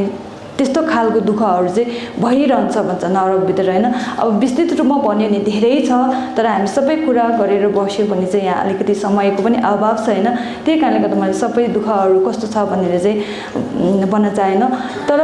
त्यस्तो खालको दुःखहरू चाहिँ भइरहन्छ भन्छ नरकभित्र होइन। अब विस्तृत रूपमा भन्यो भने धेरै छ, तर हामी सबै कुरा गरेर बस्यो भने चाहिँ यहाँ अलिकति समयको पनि अभाव छ होइन। त्यही कारणले गर्दा मैले सबै दुःखहरू कस्तो छ भनेर चाहिँ भन्न चाहेन। तर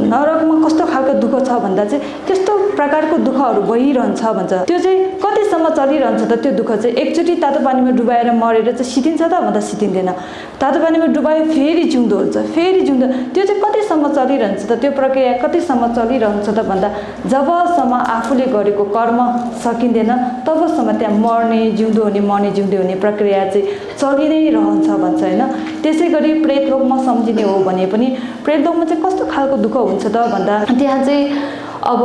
नरकमा कस्तो खालको दुःख छ भन्दा चाहिँ त्यस्तो प्रकारको दुःखहरू भइरहन्छ भन्छ। त्यो चाहिँ कतिसम्म चलिरहन्छ त त्यो दुःख चाहिँ? एकचोटि तातो पानीमा डुबाएर मरेर चाहिँ सिद्धिन्छ त भन्दा सिद्धिँदैन। तातो पानीमा डुबायो फेरि जिउँदो हुन्छ, फेरि जिउँदो। त्यो चाहिँ कतिसम्म चलिरहन्छ त? त्यो प्रक्रिया कतिसम्म चलिरहन्छ त भन्दा जबसम्म आफूले गरेको कर्म सकिँदैन तबसम्म त्यहाँ मर्ने जिउँदो हुने मर्ने जिउँदो हुने प्रक्रिया चाहिँ चलि नै रहन्छ भन्छ होइन। त्यसै गरी प्रेतलोकमा सम्झिने हो भने पनि प्रेतलोकमा चाहिँ कस्तो खालको दुःख हुन्छ त भन्दा त्यहाँ चाहिँ अब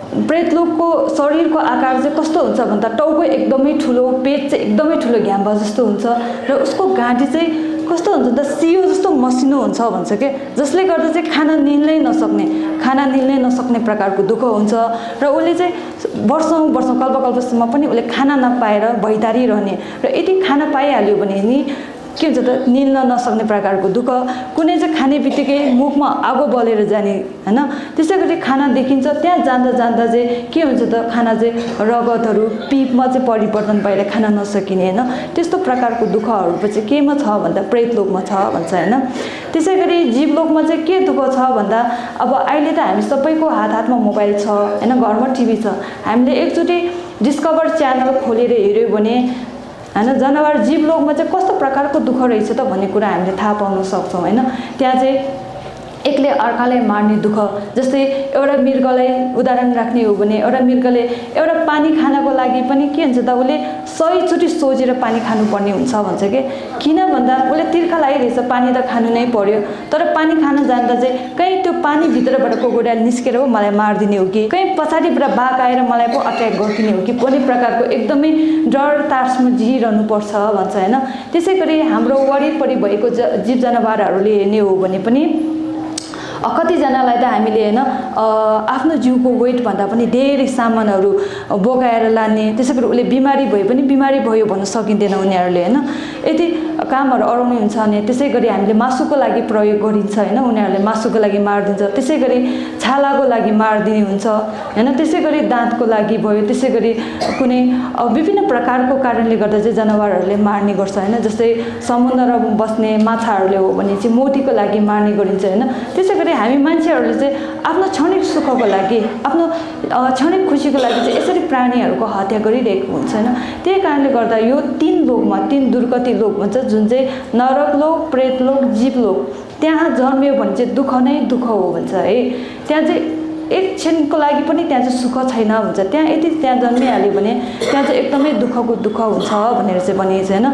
प्रेतलोकको शरीरको आकार चाहिँ कस्तो हुन्छ भन्दा टाउको एकदमै ठुलो, पेट चाहिँ एकदमै ठुलो घ्याम्बा जस्तो हुन्छ र उसको घाँटी चाहिँ कस्तो हुन्छ त सियो जस्तो मसिनो हुन्छ भन्छ के, जसले गर्दा चाहिँ खाना निल्नै नसक्ने प्रकारको दुःख हुन्छ र उसले चाहिँ वर्षौँ कल्पसम्म पनि उसले खाना नपाएर भैतारिरहने र यदि खाना पाइहाल्यो भने नि के हुन्छ त निल्न नसक्ने प्रकारको दुःख। कुनै चाहिँ खाने बित्तिकै मुखमा आगो बलेर जाने होइन। त्यसै गरी खाना देखिन्छ, त्यहाँ जाँदा जाँदा चाहिँ के हुन्छ त खाना चाहिँ रगतहरू पिपमा चाहिँ परिवर्तन भएर खान नसकिने होइन। त्यस्तो प्रकारको दुःखहरू चाहिँ केमा छ भन्दा प्रेतलोकमा छ भन्छ होइन। त्यसै गरी जीवलोकमा चाहिँ के दुःख छ भन्दा अब अहिले त हामी सबैको हातमा मोबाइल छ होइन, घरमा टिभी छ। हामीले एकचोटि डिस्कभर च्यानल खोलेर हेऱ्यो भने होइन जनावर जीवलोकमा चाहिँ कस्तो प्रकारको दुःख रहेछ त भन्ने कुरा हामीले थाहा पाउन सक्छौँ होइन। त्यहाँ चाहिँ एकले अर्कालाई मार्ने दुःख, जस्तै एउटा मृगलाई उदाहरण राख्ने हो भने एउटा मृगले एउटा पानी खानको लागि पनि के हुन्छ त उसले 100 चोटि सोचेर पानी खानुपर्ने हुन्छ भन्छ कि। किन भन्दा उसले तिर्खा लागिरहेछ, पानी त खानु नै पर्यो, तर पानी खान जाँदा चाहिँ कहीँ त्यो पानीभित्रबाट कोकोडाइल निस्केर पो मलाई मारिदिने हो कि, कहीँ पछाडिबाट बाघ आएर मलाई पो अट्याक गरिदिने हो कि भन्ने प्रकारको एकदमै डर तासमा जिइरहनुपर्छ भन्छ होइन। त्यसै गरी हाम्रो वरिपरि भएको जीव जनावरहरूले हेर्ने हो भने पनि कतिजनालाई त हामीले होइन आफ्नो जिउको वेट भन्दा पनि धेरै सामानहरू बोकाएर लाने, त्यसै गरी उसले बिमारी भए पनि बिमारी भयो भन्न सकिँदैन उनीहरूले होइन। यदि कामहरू अराउने हुन्छ भने त्यसै गरी हामीले मासुको लागि प्रयोग गरिन्छ होइन, उनीहरूले मासुको लागि मारिदिन्छ। त्यसै गरी छालाको लागि मारिदिने हुन्छ होइन। त्यसै गरी दाँतको लागि भयो, त्यसै गरी कुनै विभिन्न प्रकारको कारणले गर्दा चाहिँ जनावरहरूले मार्ने गर्छ होइन। जस्तै समुद्रमा बस्ने माछाहरूले हो भने चाहिँ मोतीको लागि मार्ने गरिन्छ होइन। त्यसै गरी हामी मान्छेहरूले चाहिँ आफ्नो क्षणिक सुखको लागि, आफ्नो क्षणिक खुसीको लागि चाहिँ यसरी प्राणीहरूको हत्या गरिरहेको हुन्छ होइन। त्यही कारणले गर्दा यो 3 लोकमा 3 दुर्गति लोक भन्छ, जुन चाहिँ नरकलोक, प्रेतलोक, जीवलोक, त्यहाँ जन्मियो भने चाहिँ दुःख नै दुःख हो भन्छ है। त्यहाँ चाहिँ एक क्षणको लागि पनि त्यहाँ चाहिँ सुख छैन भन्छ। त्यहाँ यदि त्यहाँ जन्मिहाल्यो भने त्यहाँ चाहिँ एकदमै दुःखको दुःख हुन्छ भनेर चाहिँ भनिएको छ होइन।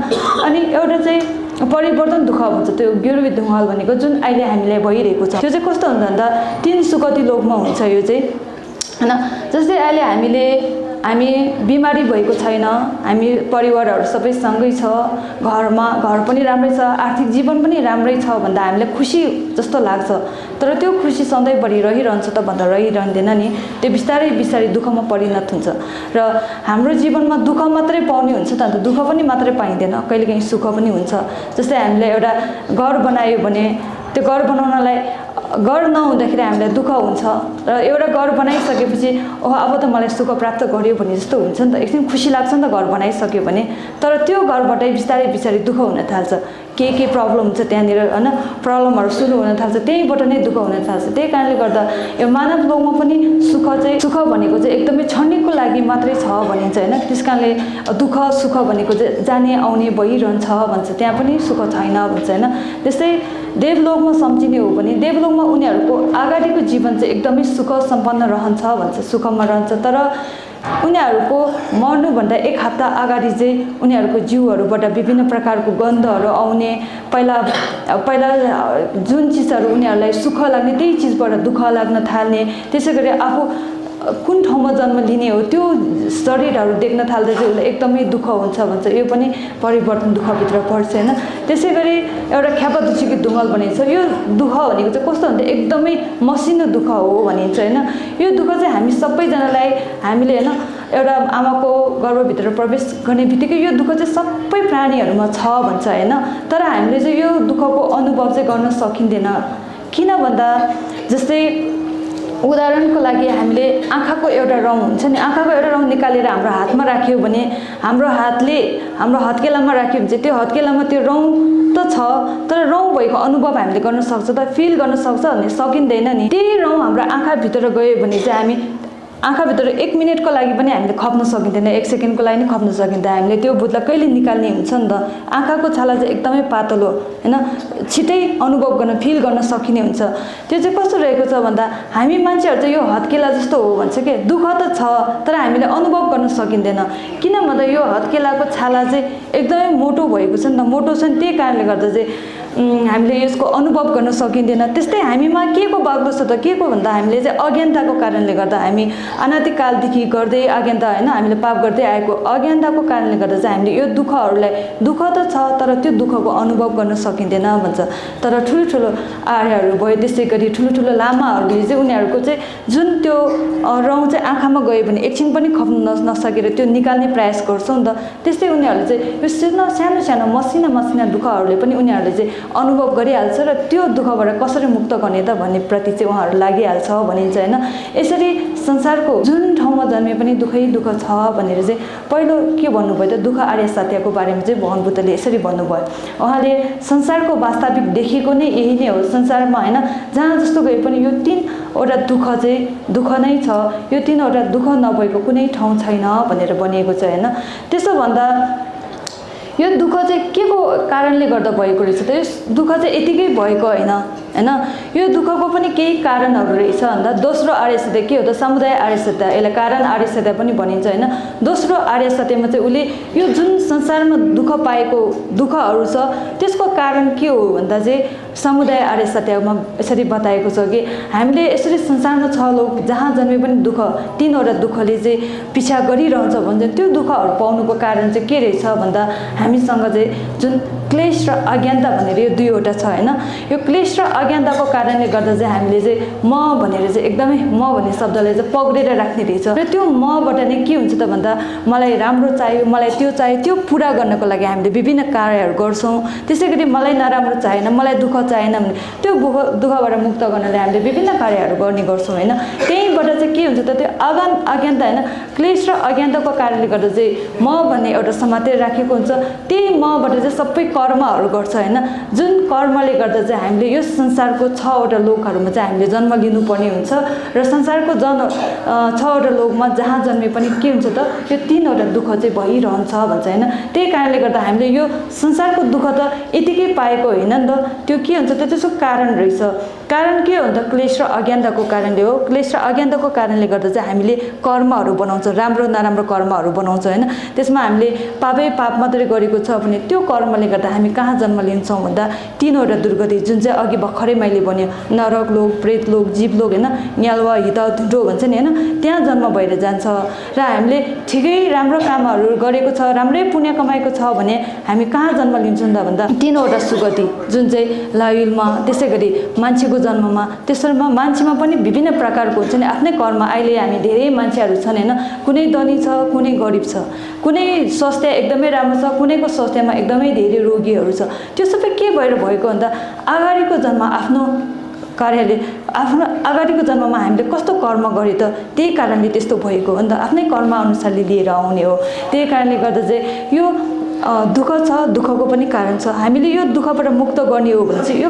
अनि एउटा चाहिँ परिवर्तन दुःख भन्छ, त्यो गिर्वी धुङ्गाल भनेको जुन अहिले हामीलाई भइरहेको छ, त्यो चाहिँ कस्तो हुन्छ भन्दा 3 सुगति लोकमा हुन्छ यो चाहिँ होइन। जस्तै अहिले हामी बिमारी भएको छैन, हामी परिवारहरू सबै सँगै छ, घर पनि राम्रै छ, आर्थिक जीवन पनि राम्रै छ भन्दा हामीलाई खुसी जस्तो लाग्छ। तर त्यो खुसी सधैँभरि रहिरहन्छ त भन्दा रहिरहँदैन नि, त्यो बिस्तारै दुःखमा परिणत हुन्छ। र हाम्रो जीवनमा दुःख मात्रै पाउने हुन्छ त अन्त दुःख पनि मात्रै पाइँदैन, कहिलेकाहीँ सुख पनि हुन्छ। जस्तै हामीले एउटा घर बनायो भने त्यो घर बनाउनलाई घर नहुँदाखेरि हामीलाई दुःख हुन्छ र एउटा घर बनाइसकेपछि अब त मलाई सुख प्राप्त गर्यो भने जस्तो हुन्छ नि त, एकछिन खुसी लाग्छ नि त घर बनाइसक्यो भने। तर त्यो घरबाटै बिस्तारै दुःख हुन थाल्छ, के प्रब्लम हुन्छ त्यहाँनिर होइन, प्रब्लमहरू सुरु हुन थाल्छ, त्यहीँबाट नै दुःख हुन थाल्छ। त्यही कारणले गर्दा यो मानव लोकमा पनि सुख भनेको चाहिँ एकदमै क्षणिकको लागि मात्रै छ भनिन्छ होइन। त्यस कारणले दुःख सुख भनेको चाहिँ जाने आउने भइरहन्छ भन्छ, त्यहाँ पनि सुख छैन भन्छ होइन। त्यस्तै देवलोकमा सम्झिने हो भने देवलोकमा उनीहरूको अगाडिको जीवन चाहिँ एकदमै सुख सम्पन्न रहन्छ भन्छ, सुखमा रहन्छ। तर उनीहरूको मर्नुभन्दा 1 हप्ता अगाडि चाहिँ उनीहरूको जिउहरूबाट विभिन्न प्रकारको गन्धहरू आउने, पहिला जुन चिजहरू उनीहरूलाई सुख लाग्ने त्यही चिजबाट दुःख लाग्न थाल्ने, त्यसै गरी आफू कुन ठाउँमा जन्म लिने हो त्यो शरीरहरू देख्न थाल्दा चाहिँ उसलाई एकदमै दुःख हुन्छ भन्छ। यो पनि परिवर्तन दुःखभित्र पर्छ होइन। त्यसै गरी एउटा ख्यापादुसीको धुङ्गल भनिन्छ, यो दुःख भनेको चाहिँ कस्तो हुन्छ एकदमै मसिनो दुःख हो भनिन्छ होइन। यो दुःख चाहिँ हामी सबैजनालाई हामीले होइन एउटा आमाको गर्भभित्र प्रवेश गर्ने बित्तिकै यो दुःख चाहिँ सबै प्राणीहरूमा छ भन्छ होइन। तर हामीले चाहिँ यो दुःखको अनुभव चाहिँ गर्न सकिँदैन, किन भन्दा जस्तै उदाहरणको लागि हामीले आँखाको एउटा रौँ हुन्छ नि, आँखाको एउटा रौँ निकालेर हाम्रो हातमा राख्यो भने हाम्रो हातले हाम्रो हत्केलामा राख्यो भने चाहिँ त्यो हत्केलामा त्यो रौँ त छ, तर रौँ भएको अनुभव हामीले गर्न सक्छ त, फिल गर्न सक्छ भने सकिँदैन नि। त्यही रौँ हाम्रो आँखाभित्र गयो भने चाहिँ हामी आँखाभित्र 1 मिनटको लागि पनि हामीले खप्न सकिँदैन, 1 सेकेन्डको लागि पनि खप्न सकिँदैन। हामीले त्यो भूतलाई कहिले निकाल्ने हुन्छ नि त। आँखाको छाला चाहिँ एकदमै पातलो होइन, छिटै अनुभव गर्न फिल गर्न सकिने हुन्छ। त्यो चाहिँ कस्तो रहेको छ भन्दा हामी मान्छेहरू चाहिँ यो हत्केला जस्तो हो भन्छ के, दुःख त छ तर हामीले अनुभव गर्न सकिँदैन। किन भन्दा यो हत्केलाको छाला चाहिँ एकदमै मोटो भएको छ नि त, मोटो छ नि, त्यही कारणले गर्दा चाहिँ हामीले यसको अनुभव गर्न सकिँदैन। त्यस्तै हामीमा के को बाग्दो छ त, के को भन्दा हामीले चाहिँ अज्ञानताको कारणले गर्दा, हामी अनादिकालदेखि गर्दै अज्ञानता होइन, हामीले पाप गर्दै आएको अज्ञानताको कारणले गर्दा चाहिँ हामीले यो दुःखहरूलाई, दुःख त छ तर त्यो दुःखको अनुभव गर्न सकिँदैन भन्छ। तर ठुलो आर्यहरू भयो, त्यसै गरी ठुलो लामाहरूले चाहिँ उनीहरूको चाहिँ जुन त्यो रौँ चाहिँ आँखामा गयो भने एकछिन पनि खप्न नसकेर त्यो निकाल्ने प्रयास गर्छ नि त, त्यस्तै उनीहरूले चाहिँ यो सानो मसिना दुःखहरूले पनि उनीहरूले चाहिँ अनुभव गरिहाल्छ र त्यो दुःखबाट कसरी मुक्त गर्ने त भन्ने प्रति चाहिँ उहाँहरू लागिहाल्छ भनिन्छ होइन। यसरी संसारको जुन ठाउँमा जन्मे पनि दुःखै दुःख छ भनेर चाहिँ पहिलो के भन्नुभयो त, दुःख आर्य सत्यको बारेमा चाहिँ भगवान बुद्धले यसरी भन्नुभयो। उहाँले संसारको वास्तविक देखेको नै यही नै हो संसारमा होइन, जहाँ जस्तो गए पनि यो 3वटा दुःख चाहिँ दुःख नै छ, यो 3वटा दुःख नभएको कुनै ठाउँ छैन भनेर भनिएको छ होइन। त्यसो भन्दा यो दुःख चाहिँ के को कारणले गर्दा भएको रहेछ त, यो दुःख चाहिँ यतिकै भएको होइन होइन, यो दुःखको पनि केही कारणहरू रहेछ भन्दा दोस्रो आर्य सत्य के हो त, समुदाय आर्य सत्य, यसलाई कारण आर्य सत्य पनि भनिन्छ होइन। दोस्रो आर्य सत्यमा चाहिँ उसले यो जुन संसारमा दुःख पाएको दुःखहरू छ त्यसको कारण के हो भन्दा चाहिँ समुदाय आर्य सत्यमा यसरी बताएको छ कि हामीले यसरी संसारमा 6 लोक जहाँ जन्मे पनि दुःख, 3वटा दुःखले चाहिँ पिछा गरिरहन्छ भन्छ। त्यो दुःखहरू पाउनुको कारण चाहिँ के रहेछ भन्दा हामीसँग चाहिँ जुन क्लेश र अज्ञानता भनेर यो 2वटा छ होइन। यो क्लेश र अज्ञानताको कारणले गर्दा चाहिँ हामीले चाहिँ म भनेर चाहिँ एकदमै म भन्ने शब्दलाई चाहिँ पक्रेर राख्ने रहेछ र त्यो मबाट नै के हुन्छ त भन्दा मलाई राम्रो चाहियो, मलाई त्यो चाहियो, त्यो पुरा गर्नको लागि हामीले विभिन्न कार्यहरू गर्छौँ। त्यसै गरी मलाई नराम्रो चाहिएन, मलाई दुःख चाहिएन भने त्यो दुःखबाट मुक्त गर्नलाई हामीले विभिन्न कार्यहरू गर्ने गर्छौँ होइन। त्यहीँबाट चाहिँ के हुन्छ त, त्यो अज्ञानता होइन, क्लेश र अज्ञानताको कारणले गर्दा चाहिँ म भन्ने एउटा समातेर राखेको हुन्छ। त्यही मबाट चाहिँ सबै कर्महरू गर्छ होइन, जुन कर्मले गर्दा चाहिँ हामीले यो संसारको 6वटा लोकहरूमा चाहिँ हामीले जन्म लिनुपर्ने हुन्छ र संसारको 6वटा लोकमा जहाँ जन्मे पनि के हुन्छ त, यो 3वटा दुःख चाहिँ भइरहन्छ भन्छ होइन। त्यही कारणले गर्दा हामीले यो संसारको दुःख त यतिकै पाएको होइन नि त, त्यो के हुन्छ त, त्यसको कारण रहेछ। कारण के हो भन्दा क्लेश र अज्ञानताको कारणले हो। क्लेश र अज्ञानताको कारणले गर्दा चाहिँ हामीले कर्महरू बनाउँछौँ, राम्रो नराम्रो कर्महरू बनाउँछौँ होइन। त्यसमा हामीले पाप मात्रै गरेको छ भने त्यो कर्मले गर्दा हामी कहाँ जन्म लिन्छौँ भन्दा 3वटा दुर्गति, जुन चाहिँ अघि भर्खरै मैले भने नरक लोक, प्रेत लोक, जीव लोक होइन, न्यालवा हित धुटो भन्छ नि होइन, त्यहाँ जन्म भएर जान्छ। र हामीले ठिकै राम्रो कामहरू गरेको छ, राम्रै पुण्य कमाएको छ भने हामी कहाँ जन्म लिन्छौँ त भन्दा 3वटा सुगति, जुन चाहिँ लायुलमा, त्यसै गरी मान्छेको जन्ममा, त्यसमा मान्छेमा पनि विभिन्न प्रकारको हुन्छ नि आफ्नै कर्म। अहिले हामी धेरै मान्छेहरू छन् होइन, कुनै धनी छ, कुनै गरिब छ, कुनै स्वास्थ्य एकदमै राम्रो छ, कुनैको स्वास्थ्यमा एकदमै धेरै रोगीहरू छ। त्यो सबै के भएर भएको भन्दा अगाडिको जन्म आफ्नो कार्यले, आफ्नो अगाडिको जन्ममा हामीले कस्तो कर्म गरे त, त्यही कारणले त्यस्तो भएको हो नि त, आफ्नै कर्म अनुसारले लिएर आउने हो। त्यही कारणले गर्दा चाहिँ यो दुःख छ, दुःखको पनि कारण छ। हामीले यो दुःखबाट मुक्त गर्ने हो भने चाहिँ यो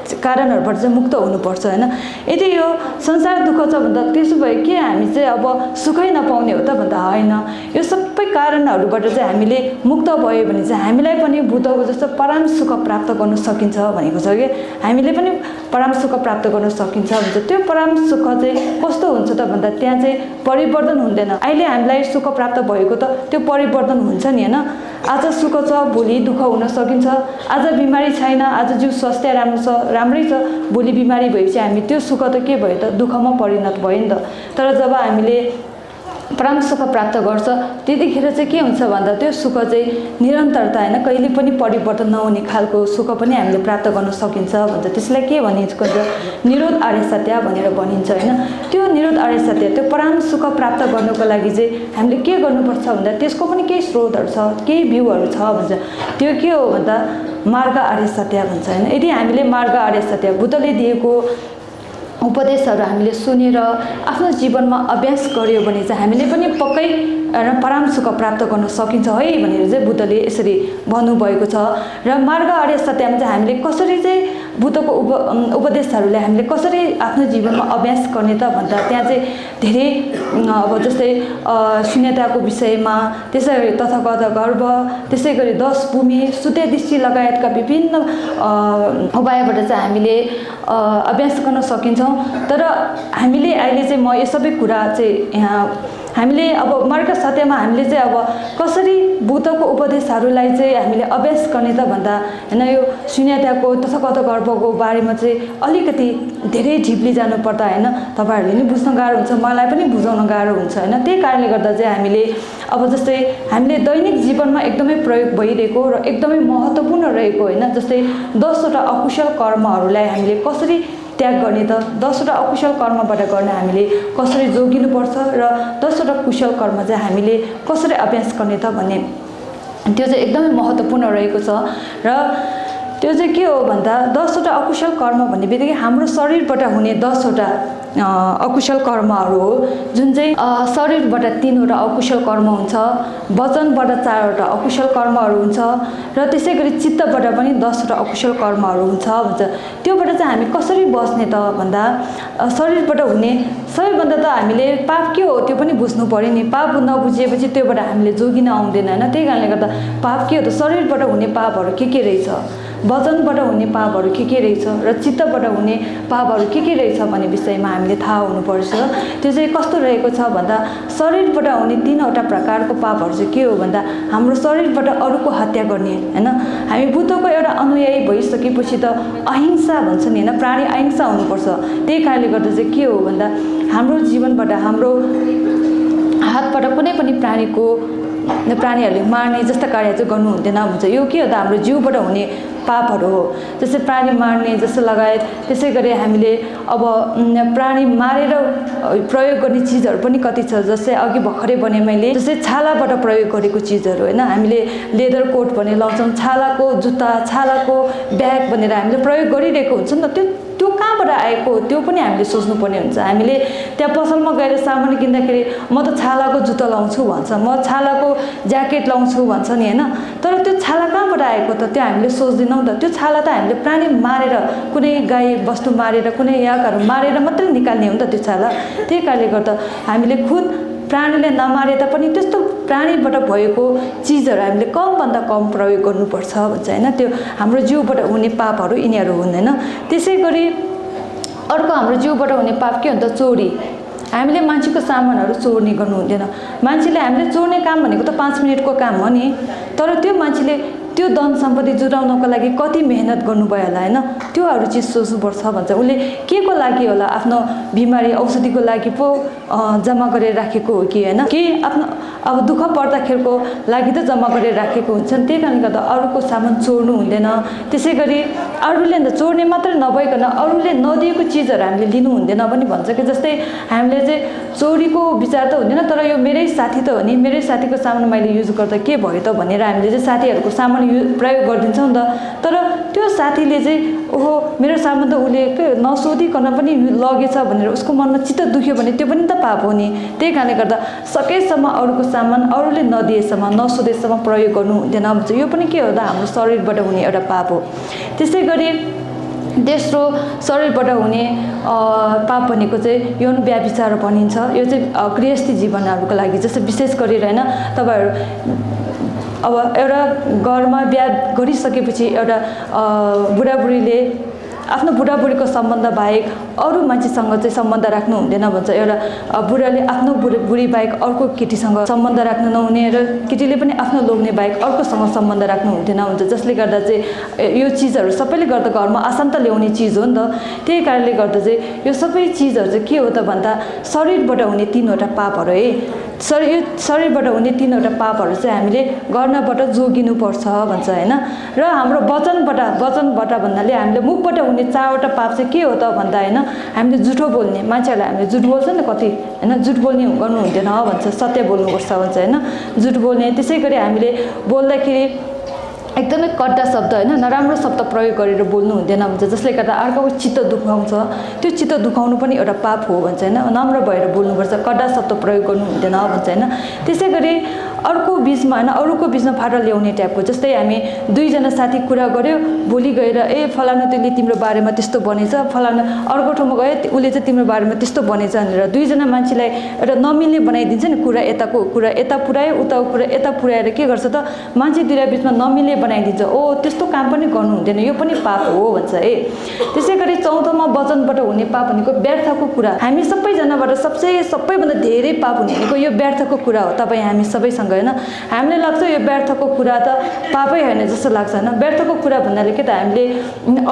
कारणहरूबाट चाहिँ मुक्त हुनुपर्छ होइन। यदि यो संसार दुःख छ भन्दा त्यसो भए के हामी चाहिँ अब सुखै नपाउने हो त भन्दा होइन। यो सबै कारणहरूबाट चाहिँ हामीले मुक्त भयो भने चाहिँ हामीलाई पनि बुद्धको जस्तो परम सुख प्राप्त गर्न सकिन्छ भनेको छ कि, हामीले पनि परम सुख प्राप्त गर्न सकिन्छ भन्छ। त्यो परम सुख चाहिँ कस्तो हुन्छ त भन्दा त्यहाँ चाहिँ परिवर्तन हुँदैन। अहिले हामीलाई सुख प्राप्त भएको त त्यो परिवर्तन हुन्छ नि होइन। आज सुख छ, भोलि दुःख हुन सकिन्छ। आज बिमारी छैन, आज जिउ स्वास्थ्य राम्रो छ, राम्रै छ, भोलि बिमारी भएपछि हामी त्यो सुख त के भयो त, दुःखमा परिणत भयो नि त। तर जब हामीले परम सुख प्राप्त गर्छ त्यतिखेर चाहिँ के हुन्छ भन्दा त्यो सुख चाहिँ निरन्तरता होइन, कहिले पनि परिवर्तन नहुने खालको सुख पनि हामीले प्राप्त गर्न सकिन्छ भन्छ। त्यसलाई के भनिन्छ, निरोध आर्य सत्य भनेर भनिन्छ होइन। त्यो निरोध आर्य सत्य, त्यो परम सुख प्राप्त गर्नको लागि चाहिँ हामीले के गर्नुपर्छ भन्दा त्यसको पनि केही स्रोतहरू छ, केही भ्यूहरू छ भन्छ। त्यो के हो भन्दा मार्ग आर्य सत्य भन्छ होइन। यदि हामीले मार्ग आर्य सत्य बुद्धले दिएको उपदेशहरू हामीले सुनेर आफ्नो जीवनमा अभ्यास गर्यो भने चाहिँ हामीले पनि पक्कै परामर्श प्राप्त गर्न सकिन्छ है भनेर चाहिँ बुद्धले यसरी भन्नुभएको छ। र मार्ग आर्य सत्यमा चाहिँ हामीले कसरी चाहिँ बुद्धको उपदेशहरूलाई हामीले कसरी आफ्नो जीवनमा अभ्यास गर्ने त भन्दा त्यहाँ चाहिँ धेरै अब जस्तै शून्यताको विषयमा, त्यसै गरी तथागत गर्भ, त्यसै गरी 10 भूमि, सुते दृष्टि लगायतका विभिन्न उपायबाट चाहिँ हामीले अभ्यास गर्न सकिन्छौँ। तर हामीले अहिले चाहिँ म यो सबै कुरा चाहिँ यहाँ हामीले अब मार्ग सत्यमा हामीले चाहिँ अब कसरी बुद्धको उपदेशहरूलाई चाहिँ हामीले अभ्यास गर्ने त भन्दा हैन यो शून्यताको तथागत गर्भको बारेमा चाहिँ अलिकति धेरै ढिप्ली जानु पर्दा हैन तपाईहरुले नि बुझ्न गाह्रो हुन्छ, मलाई पनि बुझाउन गाह्रो हुन्छ हैन। त्यही कारणले गर्दा चाहिँ हामीले अब जस्तै हामीले दैनिक जीवनमा एकदमै प्रयोग भइरहेको र एकदमै महत्त्वपूर्ण रहेको हैन, जस्तै 10 वटा अकुशल कर्महरूलाई हामीले कसरी त्याग गर्ने त, 10 वटा अकुशल कर्मबाट गर्न हामीले कसरी जोगिनुपर्छ र 10 वटा कुशल कर्म चाहिँ हामीले कसरी अभ्यास गर्ने त भन्ने त्यो चाहिँ एकदमै महत्त्वपूर्ण रहेको छ। र त्यो चाहिँ के हो भन्दा 10 वटा अकुशल कर्म भन्ने बित्तिकै हाम्रो शरीरबाट हुने 10 वटा अकुशल कर्महरू हो, जुन चाहिँ शरीरबाट 3 वटा अकुशल कर्म हुन्छ, वचनबाट 4 वटा अकुशल कर्महरू हुन्छ र त्यसै गरी चित्तबाट पनि 10 वटा अकुशल कर्महरू हुन्छ भन्छ। त्योबाट चाहिँ हामी कसरी बस्ने त भन्दा शरीरबाट हुने सबैभन्दा त हामीले पाप के हो त्यो पनि बुझ्नु पर्यो नि। पाप नबुझेपछि त्योबाट हामीले जोगिन आउँदैन हैन। त्यही कारणले गर्दा पाप के हो त, शरीरबाट हुने पापहरू के रहेछ, वचनबाट हुने पापहरू के रहेछ र चित्तबाट हुने पापहरू के रहेछ भन्ने विषयमा हामीले थाहा हुनुपर्छ। त्यो चाहिँ कस्तो रहेको छ भन्दा शरीरबाट हुने 3 वटा प्रकारको पापहरू चाहिँ के हो भन्दा हाम्रो शरीरबाट अरूको हत्या गर्ने हैन। हामी बुद्धको एउटा अनुयायी भइसकेपछि त अहिंसा भन्छ नि हैन, प्राणी अहिंसा हुनुपर्छ। त्यही कारणले गर्दा चाहिँ के हो भन्दा हाम्रो जीवनबाट हाम्रो हातबाट कुनै पनि प्राणीहरूले मार्ने जस्ता कार्य चाहिँ गर्नु हुँदैन भन्छ। यो के हो त हाम्रो जीवबाट हुने पापहरू हो, जस्तै प्राणी मार्ने जस्तो लगायत। त्यसै गरी हामीले अब प्राणी मारेर प्रयोग गर्ने चिजहरू पनि कति छ, जस्तै अघि भर्खरै भने मैले जस्तै छालाबाट प्रयोग गरेको चिजहरू हैन, हामीले लेदर कोट भन्ने लाउँछौँ, छालाको जुत्ता, छालाको ब्याग भनेर हामीले प्रयोग गरिरहेको हुन्छ नि त। त्यो कहाँबाट आएको त्यो पनि हामीले सोच्नुपर्ने हुन्छ। हामीले त्यहाँ पसलमा गएर सामान किन्दाखेरि म त छालाको जुत्ता लाउँछु भन्छ, म छालाको ज्याकेट लाउँछु भन्छ नि हैन। तर त्यो छाला कहाँबाट आएको त त्यो हामीले सोच्दैनौँ त। त्यो छाला त हामीले प्राणी मारेर, कुनै गाई वस्तु मारेर, कुनै याकहरू मारेर मात्रै निकाल्ने हो नि त त्यो छाला। त्यही कारणले गर्दा हामीले खुद प्राणीले नमारे तापनि त्यस्तो प्राणीबाट भएको चिजहरू हामीले कमभन्दा कम प्रयोग गर्नुपर्छ भन्छ हैन। त्यो हाम्रो जीवबाट हुने पापहरू यिनीहरू हुँदैन। त्यसै गरी अर्को हाम्रो जीवबाट हुने पाप के हुन्छ, चोरी। हामीले मान्छेको सामानहरू चोर्ने गर्नु हुँदैन। मान्छेले हामीले चोर्ने काम भनेको त 5 मिनेटको काम हो नि, तर त्यो मान्छेले त्यो धन सम्पत्ति जुटाउनको लागि कति मेहनत गर्नुभयो होला हैन। त्योहरू चिज सोच्नुपर्छ भन्छ। उसले के को लागि होला, आफ्नो बिमारी औषधिको लागि पो जम्मा गरेर राखेको हो कि हैन, कि आफ्नो अब दुःख पर्दाखेरिको लागि त जम्मा गरेर राखेको हुन्छ। त्यही कारणले गर्दा अरूको सामान चोर्नु हुँदैन। त्यसै गरी अरूले चोर्ने मात्रै नभइकन अरूले नदिएको चिजहरू हामीले लिनु हुँदैन पनि भन्छ कि। जस्तै हामीले चाहिँ चोरीको विचार त हुँदैन, तर यो मेरै साथी त हो नि, मेरै साथीको सामान मैले युज गर्दा के भयो त भनेर हामीले चाहिँ साथीहरूको सामान प्रयोग गरिदिन्छौँ नि त। तर त्यो साथीले चाहिँ ओहो मेरो सामान त उसले नसोधिकन पनि लगेछ भनेर उसको मनमा चित्त दुख्यो भने त्यो पनि त पाप हो नि। त्यही कारणले गर्दा सकेसम्म अरूको सामान अरूले नदिएसम्म नसोधेसम्म प्रयोग गर्नु हुँदैन भन्छ। यो पनि के हो त हाम्रो शरीरबाट हुने एउटा पाप हो। त्यसै गरी तेस्रो शरीरबाट हुने पाप भनेको चाहिँ यौन व्यभिचार भनिन्छ। यो चाहिँ गृहस्थी जीवनहरूको लागि, जस्तै विशेष गरेर हैन तपाईहरु अब एउटा घरमा बिहा गरिसकेपछि एउटा बुढाबुढीले आफ्नो बुढाबुढीको सम्बन्ध बाहेक अरू मान्छेसँग चाहिँ सम्बन्ध राख्नु हुँदैन भन्छ। एउटा बुढाले आफ्नो बुढी बाहेक अर्को केटीसँग सम्बन्ध राख्नु नहुने र केटीले पनि आफ्नो लोग्ने बाहेक अर्कोसँग सम्बन्ध राख्नु हुँदैन भन्छ। जसले गर्दा चाहिँ यो चिजहरू सबैले गर्दा घरमा अशान्त ल्याउने चिज हो नि त। त्यही कारणले गर्दा चाहिँ यो सबै चिजहरू चाहिँ के हो त भन्दा शरीरबाट हुने 3 वटा पापहरू है। यो शरीरबाट हुने 3 वटा पापहरू चाहिँ हामीले गर्नबाट जोगिनुपर्छ भन्छ हैन। र हाम्रो वचनबाट भन्नाले हामीले मुखबाट हुने 4 वटा पाप चाहिँ के हो त भन्दा हैन, हामीले झुठो बोल्ने, मान्छेहरूलाई हामीले झुट बोल्छ नि कति हैन, झुट बोल्ने गर्नु हुँदैन भन्छ, सत्य बोल्नुपर्छ भन्छ हैन, झुट बोल्ने। त्यसै गरी हामीले बोल्दाखेरि एकदमै कड्डा शब्द होइन नराम्रो शब्द प्रयोग गरेर बोल्नु हुँदैन भन्छ, जसले गर्दा अर्काको चित्त दुखाउँछ, त्यो चित्त दुखाउनु पनि एउटा पाप हो भन्छ होइन। नम्र भएर बोल्नुपर्छ, कड्डा शब्द प्रयोग गर्नु हुँदैन भन्छ होइन। त्यसै गरी अर्को बिचमा होइन अरूको बिचमा फाटा ल्याउने टाइपको, जस्तै हामी दुईजना साथी कुरा गऱ्यो, भोलि गएर फलानु त्यसले तिम्रो बारेमा त्यस्तो भनेछ, फलानु अर्को ठाउँमा गयो उसले चाहिँ तिम्रो बारेमा त्यस्तो भनेछ भनेर दुईजना मान्छेलाई एउटा नमिल्ने बनाइदिन्छ नि। कुरा यताको कुरा यता पुऱ्यायो, उताको कुरा यता पुऱ्याएर के गर्छ त मान्छे दुईटा बिचमा नमिल्ने बनाइदिन्छ। त्यस्तो काम पनि गर्नु हुँदैन, यो पनि पाप हो भन्छ है। त्यसै गरी चौथोमा वचनबाट हुने पाप भनेको व्यर्थको कुरा। हामी सबैजनाबाट सबैभन्दा धेरै पाप हुने भनेको यो व्यर्थको कुरा हो। तपाईँ हामी सबैसँग होइन हामीलाई लाग्छ यो व्यर्थको कुरा त पापै होइन जस्तो लाग्छ होइन। व्यर्थको कुरा भन्नाले के त हामीले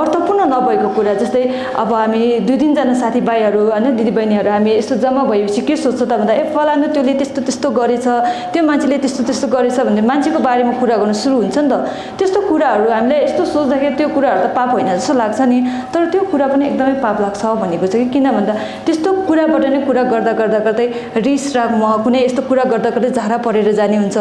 अर्थपूर्ण नभएको कुरा, जस्तै अब हामी 2-3 जना साथीभाइहरू होइन दिदीबहिनीहरू हामी यस्तो जम्मा भएपछि के सोध्छ त भन्दा फलानु त्यसले त्यस्तो त्यस्तो गरेछ, त्यो मान्छेले त्यस्तो त्यस्तो गरेछ भन्ने मान्छेको बारेमा कुरा गर्नु सुरु हुन्छ नि त। त्यस्तो कुराहरू हामीले यस्तो सोच्दाखेरि त्यो कुराहरू त पाप होइन जस्तो लाग्छ नि, तर त्यो कुरा पनि एकदमै पाप लाग्छ भनेको छ कि। किन भन्दा त्यस्तो कुराबाट नै कुरा गर्दा गर्दै रिस राग म कुनै यस्तो कुरा गर्दा गर्दै झाडा परेर जाने हुन्छ,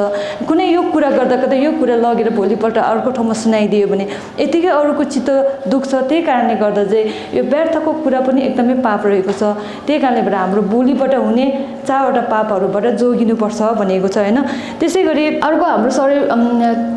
कुनै यो कुरा गर्दा गर्दै यो कुरा लगेर भोलिपल्ट अर्को ठाउँमा सुनाइदियो भने यतिकै अरूको चित्त दुख्छ। त्यही कारणले गर्दा चाहिँ यो व्यर्थको कुरा पनि एकदमै पाप रहेको छ। त्यही कारणले गर्दा हाम्रो बोलीबाट हुने 4वटा पापहरूबाट जोगिनुपर्छ भनेको छ होइन। त्यसै गरी अर्को हाम्रो शरीर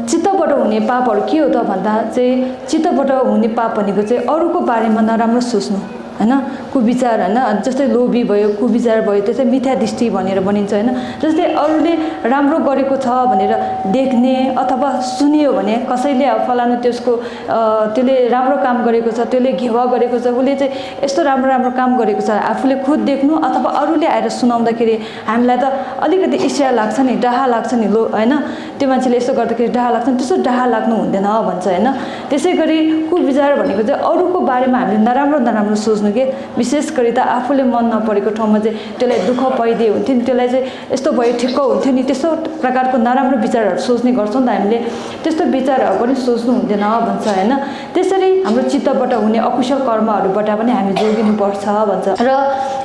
चित्तबाट हुने पापहरू के हो त भन्दा चाहिँ चित्तबाट हुने पाप भनेको चाहिँ अरूको बारेमा नराम्रो सोच्नु होइन, कुविचार होइन। जस्तै लोभी भयो, कुविचार भयो, त्यसै मिथ्या दृष्टि भनेर भनिन्छ होइन। जस्तै अरूले राम्रो गरेको छ भनेर देख्ने अथवा सुनियो भने कसैले अब फलानु त्यसले राम्रो काम गरेको छ, त्यसले घेवा गरेको छ, उसले चाहिँ यस्तो राम्रो काम गरेको छ, आफूले खुद देख्नु अथवा अरूले आएर सुनाउँदाखेरि हामीलाई त अलिकति ईर्ष्या लाग्छ नि, डाहा लाग्छ नि होइन। त्यो मान्छेले यस्तो गर्दाखेरि डाहा लाग्छ नि, त्यस्तो डाहा लाग्नु हुँदैन भन्छ होइन। त्यसै गरी कुविचार भनेको चाहिँ अरूको बारेमा हामीले नराम्रो सोच्नु के, विशेष गरी त आफूले मन नपरेको ठाउँमा चाहिँ त्यसलाई दुःख पाइदिए हुन्थ्यो नि, त्यसलाई चाहिँ यस्तो भयो ठिक्क हुन्थ्यो नि, त्यस्तो प्रकारको नराम्रो विचारहरू सोच्ने गर्छौँ त हामीले। त्यस्तो विचारहरू पनि सोच्नु हुँदैन भन्छ होइन। त्यसरी हाम्रो चित्तबाट हुने अकुशल कर्महरूबाट पनि हामी जोगिनुपर्छ भन्छ। र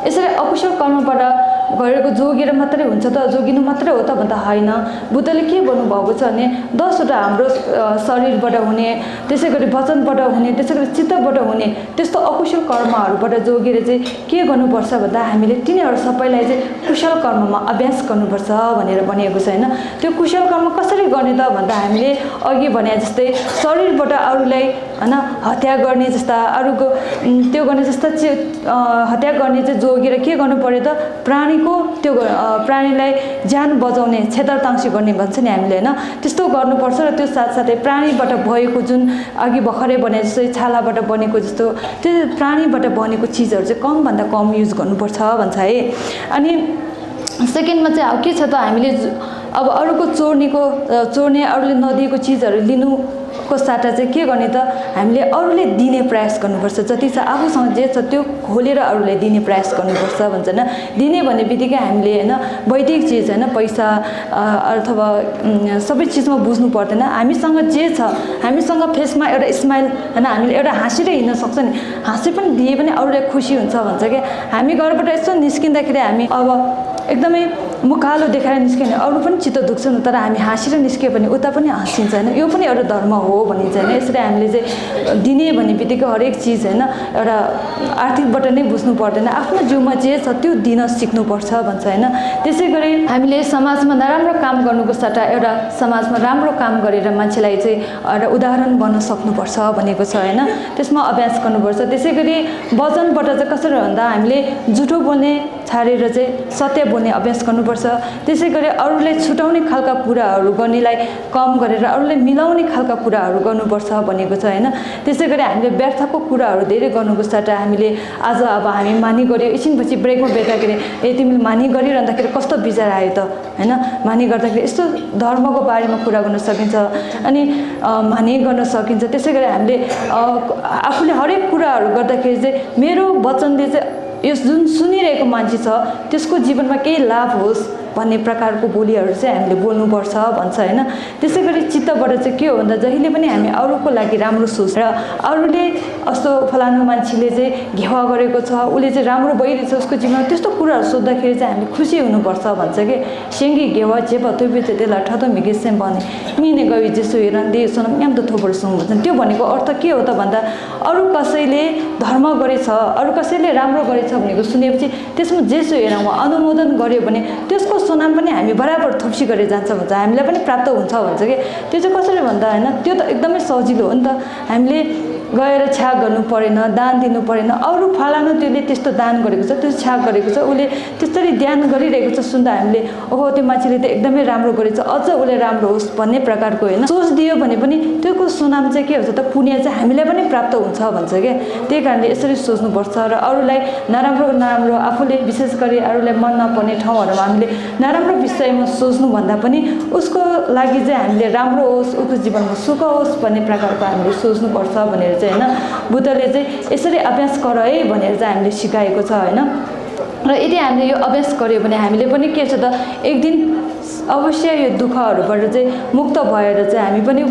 यसरी अकुशल कर्मबाट गरेको जोगेर मात्रै हुन्छ त, जोगिनु मात्रै हो त भन्दा होइन। बुद्धले के भन्नुभएको छ भने 10वटा हाम्रो शरीरबाट हुने, त्यसै गरी वचनबाट हुने, त्यसै गरी चित्तबाट हुने त्यस्तो अकुशल कर्महरूबाट जोगेर चाहिँ के गर्नुपर्छ भन्दा हामीले तिनीहरू सबैलाई चाहिँ कुशल कर्ममा अभ्यास गर्नुपर्छ भनेर भनिएको छ होइन। त्यो कुशल कर्म कसरी गर्ने त भन्दा हामीले अघि भने जस्तै शरीरबाट अरूलाई होइन हत्या गर्ने जस्ता अरूको त्यो गर्ने जस्ता हत्या गर्ने चाहिँ जोगेर के गर्नु पर्यो त प्राणीलाई ज्यान बचाउने छेदरताङ्सी गर्ने भन्छ नि हामीले होइन। त्यस्तो गर्नुपर्छ र त्यो साथसाथै प्राणीबाट भएको जुन अघि भर्खरै भने जस्तै छालाबाट बनेको जस्तो त्यो प्राणीबाट बनेको चिजहरू चाहिँ कमभन्दा कम युज गर्नुपर्छ भन्छ है। अनि सेकेन्डमा चाहिँ अब के छ त हामीले अब अरूको चोर्ने अरूले नदिएको चिजहरू लिनुको साटा चाहिँ के गर्ने त हामीले अरूले दिने प्रयास गर्नुपर्छ। जति छ आफूसँग जे छ त्यो खोलेर अरूलाई दिने प्रयास गर्नुपर्छ भन्छ होइन। दिने भन्ने बित्तिकै हामीले होइन वैदिक चिज होइन पैसा अथवा सबै चिजमा बुझ्नु पर्दैन। हामीसँग जे छ, हामीसँग फेसमा एउटा स्माइल होइन, हामीले एउटा हाँसेर हिँड्न सक्छ नि, हाँसे पनि दिए पनि अरूलाई खुसी हुन्छ भन्छ क्या। हामी घरबाट यसो निस्किँदाखेरि हामी अब एकदमै मुखालो देखाएर निस्क्यो भने अरू पनि चित्त दुख्छ नि, तर हामी हाँसेर निस्क्यो भने उता पनि हाँसिन्छ होइन। यो पनि एउटा धर्म हो भनिन्छ होइन। यसरी हामीले चाहिँ दिने भन्ने बित्तिकै हरेक चिज होइन एउटा आर्थिकबाट नै बुझ्नु पर्दैन, आफ्नो जिउमा जे छ त्यो दिन सिक्नुपर्छ भन्छ होइन। त्यसै गरी हामीले समाजमा नराम्रो काम गर्नुको सट्टा एउटा समाजमा राम्रो काम गरेर मान्छेलाई चाहिँ एउटा उदाहरण बन्न सक्नुपर्छ भनेको छ होइन। त्यसमा अभ्यास गर्नुपर्छ। त्यसै गरी वचनबाट चाहिँ कसरी भन्दा हामीले झुटो बोल्ने छाडेर चाहिँ सत्य बोल्ने अभ्यास गर्नुपर्छ। त्यसै गरी अरूलाई छुटाउने खालका कुराहरू गर्नेलाई कम गरेर अरूलाई मिलाउने खालका कुराहरू गर्नुपर्छ भनेको छ होइन। त्यसै गरी हामीले व्यर्थको कुराहरू धेरै गर्नुको सट्टा हामीले आज अब हामी मानी गऱ्यो, एकछिनपछि ब्रेकमा बेच्दाखेरि तिमीले मानी गरिरहँदाखेरि कस्तो विचार आयो त होइन। मानी गर्दाखेरि यस्तो धर्मको बारेमा कुरा गर्न सकिन्छ अनि मानी गर्न सकिन्छ। त्यसै गरी हामीले आफूले हरेक कुराहरू गर्दाखेरि चाहिँ मेरो वचनले चाहिँ यो जुन सुनिरहेको मान्छे छ त्यसको जीवनमा केही लाभ होस् भन्ने प्रकारको बोलीहरू चाहिँ हामीले बोल्नुपर्छ भन्छ होइन। त्यसै गरी चित्तबाट चाहिँ के हो भन्दा जहिले पनि हामी अरूको लागि राम्रो सोच र अरूले यस्तो फलानु मान्छेले चाहिँ घेवा गरेको छ, उसले चाहिँ राम्रो भइरहेछ उसको जीवनमा, त्यस्तो कुराहरू सोद्धाखेरि चाहिँ हामीले खुसी हुनुपर्छ भन्छ कि सेङ्गी घेवा जे भयो त्यो त्यसलाई ठतो मिगे सेम भने मिने गई जेसो हेर दे सोनम याम त थोपर सुन भन्छन्। त्यो भनेको अर्थ के हो त भन्दा अरू कसैले धर्म गरेछ, अरू कसैले राम्रो गरेछ भनेको सुनेपछि त्यसमा जेसो हेर उहाँ अनुमोदन गर्यो भने त्यसको सुनाम पनि हामी बराबर थोप्सी गरेर जान्छ भन्छ, हामीलाई पनि प्राप्त हुन्छ भन्छ कि। त्यो चाहिँ कसरी भन्दा होइन, त्यो त एकदमै सजिलो हो नि त। हामीले गएर छ्याग गर्नु परेन, दान दिनु परेन। अरू फलानु त्यसले त्यस्तो दान गरेको छ, त्यो छ्याग गरेको छ, उसले त्यसरी ध्यान गरिरहेको छ, सुन्दा हामीले ओहो त्यो मान्छेले त एकदमै राम्रो गरेछ, अझ उसले राम्रो होस् भन्ने प्रकारको होइन सोच दियो भने पनि त्योको सुनाम चाहिँ के हुन्छ त, पुण्य चाहिँ हामीलाई पनि प्राप्त हुन्छ भन्छ क्या। त्यही कारणले यसरी सोच्नुपर्छ र अरूलाई नराम्रो नराम्रो आफूले विशेष गरी अरूलाई मन नपर्ने ठाउँहरूमा हामीले नराम्रो विषयमा सोच्नुभन्दा पनि उसको लागि चाहिँ हामीले राम्रो होस्, उसको जीवनमा सुख होस् भन्ने प्रकारको हामीले सोच्नुपर्छ भनेर चाहिँ होइन बुद्धले चाहिँ यसरी अभ्यास गर है भनेर चाहिँ हामीले सिकाएको छ होइन। र यदि हामीले यो अभ्यास गर्यो भने हामीले पनि के छ त, एक दिन अवश्य यो दुःखहरूबाट चाहिँ मुक्त भएर चाहिँ हामी पनि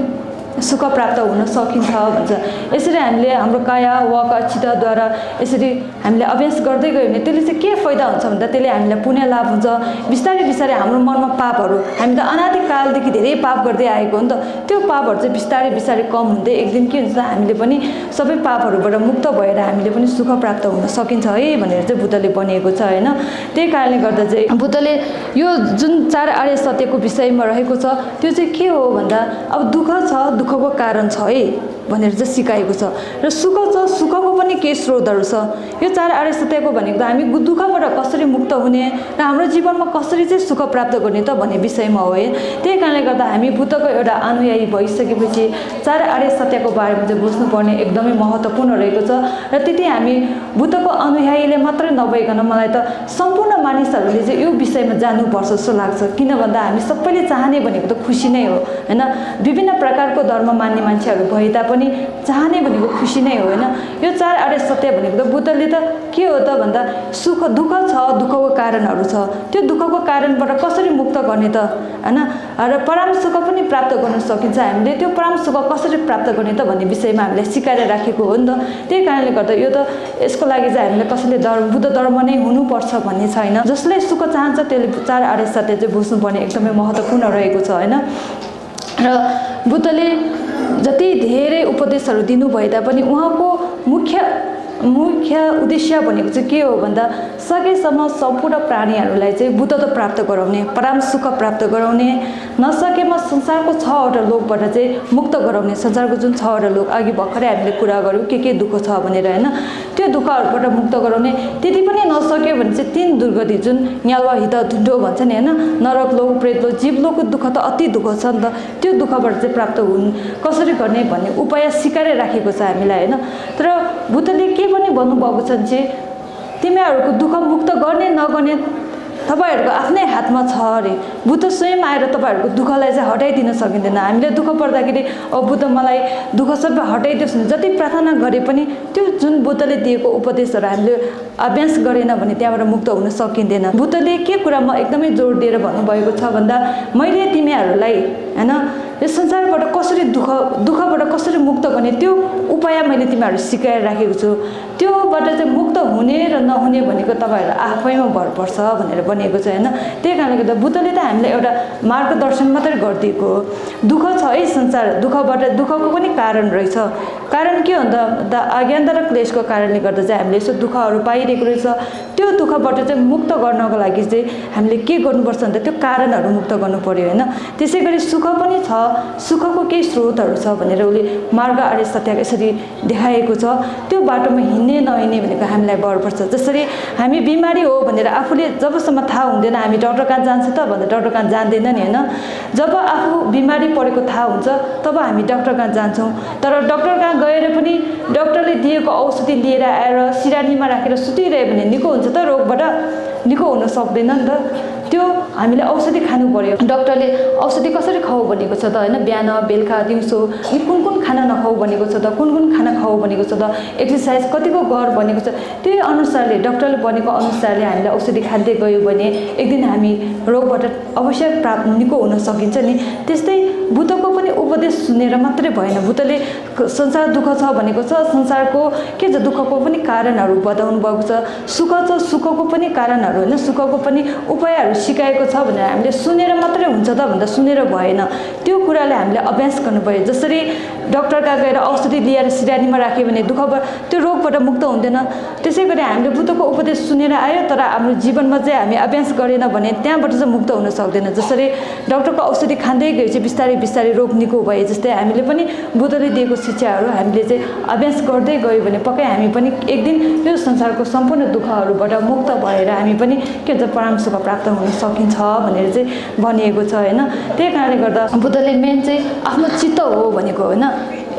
सुख प्राप्त हुन सकिन्छ भन्छ। यसरी हामीले हाम्रो काया वाक चित्तद्वारा यसरी हामीले अभ्यास गर्दै गयो भने त्यसले चाहिँ के फाइदा हुन्छ भन्दा त्यसले हामीलाई पुण्य लाभ हुन्छ। बिस्तारै बिस्तारै हाम्रो मनमा पापहरू, हामी त अनादिकालदेखि धेरै पाप गर्दै आएको हो नि त, त्यो पापहरू चाहिँ बिस्तारै बिस्तारै कम हुँदै एक दिन के हुन्छ त हामीले पनि सबै पापहरूबाट मुक्त भएर हामीले पनि सुख प्राप्त हुन सकिन्छ है भनेर चाहिँ बुद्धले भनिएको छ होइन। त्यही कारणले गर्दा चाहिँ बुद्धले यो जुन 4 आर्य सत्यको विषयमा रहेको छ त्यो चाहिँ के हो भन्दा अब दुःख छ, दुःखको कारण छ है भनेर चाहिँ सिकाएको छ। र सुख छ, सुखको पनि केही स्रोतहरू छ। यो 4 आर्य सत्यको भनेको त हामी दुःखबाट कसरी मुक्त हुने र हाम्रो जीवनमा कसरी चाहिँ सुख प्राप्त गर्ने त भन्ने विषयमा हो है। त्यही कारणले गर्दा हामी बुद्धको एउटा अनुयायी भइसकेपछि 4 आर्य सत्यको बारेमा चाहिँ बुझ्नुपर्ने एकदमै महत्त्वपूर्ण रहेको छ। र त्यति हामी बुद्धको अनुयायीले मात्रै नभइकन मलाई त सम्पूर्ण मानिसहरूले चाहिँ यो विषयमा जान्नुपर्छ जस्तो लाग्छ। किन भन्दा हामी सबैले चाहने भनेको त खुसी नै हो होइन। विभिन्न प्रकारको धर्म मान्ने मान्छेहरू भए तापनि चाहने भनेको खुसी नै हो होइन। यो 4 आर्य सत्य भनेको त बुद्धले त के हो त भन्दा सुख दुःख छ, दुःखको कारणहरू छ, त्यो दुःखको कारणबाट कसरी मुक्त गर्ने त होइन। र परम सुख पनि प्राप्त गर्न सकिन्छ हामीले, त्यो परम सुख कसरी प्राप्त गर्ने त भन्ने विषयमा हामीलाई सिकाएर राखेको हो नि त। त्यही कारणले गर्दा यो त यसको लागि चाहिँ हामीले कसैले बुद्ध धर्म नै हुनुपर्छ भन्ने छैन। जसले सुख चाहन्छ त्यसले 4 आर्य सत्य चाहिँ बुझ्नुपर्ने एकदमै महत्त्वपूर्ण रहेको छ होइन। र बुद्धले जति धेरै उपदेशहरू दिनुभए तापनि उहाँको मुख्य उद्देश्य भनेको चाहिँ के हो भन्दा सकेसम्म सम्पूर्ण प्राणीहरूलाई चाहिँ बुद्धत्व प्राप्त गराउने, परम सुख प्राप्त गराउने, नसकेमा संसारको 6वटा लोकबाट चाहिँ मुक्त गराउने। संसारको जुन 6वटा लोक अघि भर्खरै हामीले कुरा गऱ्यौँ के दुःख छ भनेर होइन, त्यो दुःखहरूबाट मुक्त गराउने। त्यति पनि नसक्यो भने चाहिँ 3 दुर्गति जुन न्यालवा हित धुन्डो भन्छ नि होइन, नरक लोक, प्रेत लोक, जीवलोकको दुःख त अति दुःख छ नि त, त्यो दुःखबाट चाहिँ प्राप्त हुन् कसरी गर्ने भन्ने उपाय सिकाएर राखेको छ हामीलाई होइन। तर बुद्धले के पनि भन्नुभएको छ चाहिँ तिमीहरूको दुःख मुक्त गर्ने नगर्ने तपाईहरूको आफ्नै हातमा छ अरे। बुद्ध स्वयं आएर तपाईहरूको दुःखलाई चाहिँ हटाइदिन सकिँदैन। हामीले दुःख पर्दाखेरि बुद्ध मलाई दुःख सबै हटाइदियोस् भने जति प्रार्थना गरे पनि त्यो जुन बुद्धले दिएको उपदेशहरू हामीले अभ्यास गरेन भने त्यहाँबाट मुक्त हुन सकिँदैन। बुद्धले के कुरामा एकदमै जोड दिएर भन्नुभएको छ भन्दा मैले तिमीहरूलाई होइन यो संसारबाट कसरी दुःखबाट कसरी मुक्त गर्ने त्यो उपाय मैले तिमीहरू सिकाएर राखेको छु। त्योबाट चाहिँ मुक्त हुने र नहुने भनेको तपाईँहरू आफैमा भर पर्छ भनेर भनिएको छ होइन। त्यही कारणले गर्दा बुद्धले त हामीलाई एउटा मार्गदर्शन मात्रै गरिदिएको हो। दुःख छ है संसार, दुःखको पनि कारण रहेछ। कारण के हो भन्दा अज्ञानता र क्लेशको कारणले गर्दा चाहिँ हामीले यसो दुःखहरू पाइरहेको रहेछ। त्यो दुःखबाट चाहिँ मुक्त गर्नको लागि चाहिँ हामीले के गर्नुपर्छ भन्दा त्यो कारणहरू मुक्त गर्नु पर्यो होइन। त्यसै गरी सुख पनि छ, सुखको केही स्रोतहरू छ भनेर उसले मार्ग आर्य सत्य यसरी देखाएको छ। त्यो बाटोमा हिँड्ने नहिँड्ने भनेको हामीलाई भर पर्छ। जसरी हामी बिमारी हो भनेर आफूले जबसम्म थाहा हुँदैन हामी डक्टर कहाँ जान्छ त भनेर डक्टर कहाँ जान्दैन नि होइन। जब आफू बिमारी परेको थाहा हुन्छ तब हामी डक्टर कहाँ जान्छौँ। तर डक्टर कहाँ गएर पनि डक्टरले दिएको औषधि लिएर आएर सिरानीमा राखेर सुतिरह्यो भने निको हुन्छ त रोगबाट? निको हुन सक्दैन नि त। त्यो हामीले औषधि खानु पर्यो। डाक्टरले औषधि कसरी खाऊ भनेको छ त हैन, बिहान बेलुका दिउँसो कुन खाना नखाऊ भनेको छ त, कुन खाना खाऊ भनेको छ त, एक्सर्साइज कतिको गर भनेको छ, त्यही अनुसारले डाक्टरले भनेको अनुसारले हामीले औषधि खाँदै गयो भने एक दिन हामी रोगबाट अवश्य प्राप्त निको हुन सकिन्छ नि। त्यस्तै बुद्धको पनि उपदेश सुनेर मात्रै भएन। बुद्धले संसार दुःख छ भनेको छ, संसारको के छ दुःखको पनि कारणहरू बताउनु भएको छ, सुख छ सुखको पनि कारणहरू हैन, सुखको पनि उपायहरू सिकाएको छ भनेर हामीले सुनेर मात्रै हुन्छ त भन्दा सुनेर भएन। त्यो कुराले हामीले अभ्यास गर्नु पर्यो। जसरी डाक्टर कहाँ गएर औषधि लिएर सिरानीमा राख्यो भने दुःखबाट त्यो रोगबाट मुक्त हुँदैन, त्यसै गरी हामीले बुद्धको उपदेश सुनेर आयो तर हाम्रो जीवनमा चाहिँ हामी अभ्यास गरेन भने त्यहाँबाट चाहिँ मुक्त हुन सक्दैन। जसरी डाक्टरको औषधि खाँदै गएपछि बिस्तारै बिस्तारै रोग निको भए जस्तै हामीले पनि बुद्धले दिएको शिक्षाहरू हामीले चाहिँ अभ्यास गर्दै गयो भने पक्कै हामी पनि एक दिन यो संसारको सम्पूर्ण दुःखहरूबाट मुक्त भएर हामी पनि के भन्छ परम सुख प्राप्त हुन सकिन्छ भनेर चाहिँ भनिएको छ हैन। त्यही कारणले गर्दा बुद्धले मेन चाहिँ आफ्नो चित्त हो भनेको हैन।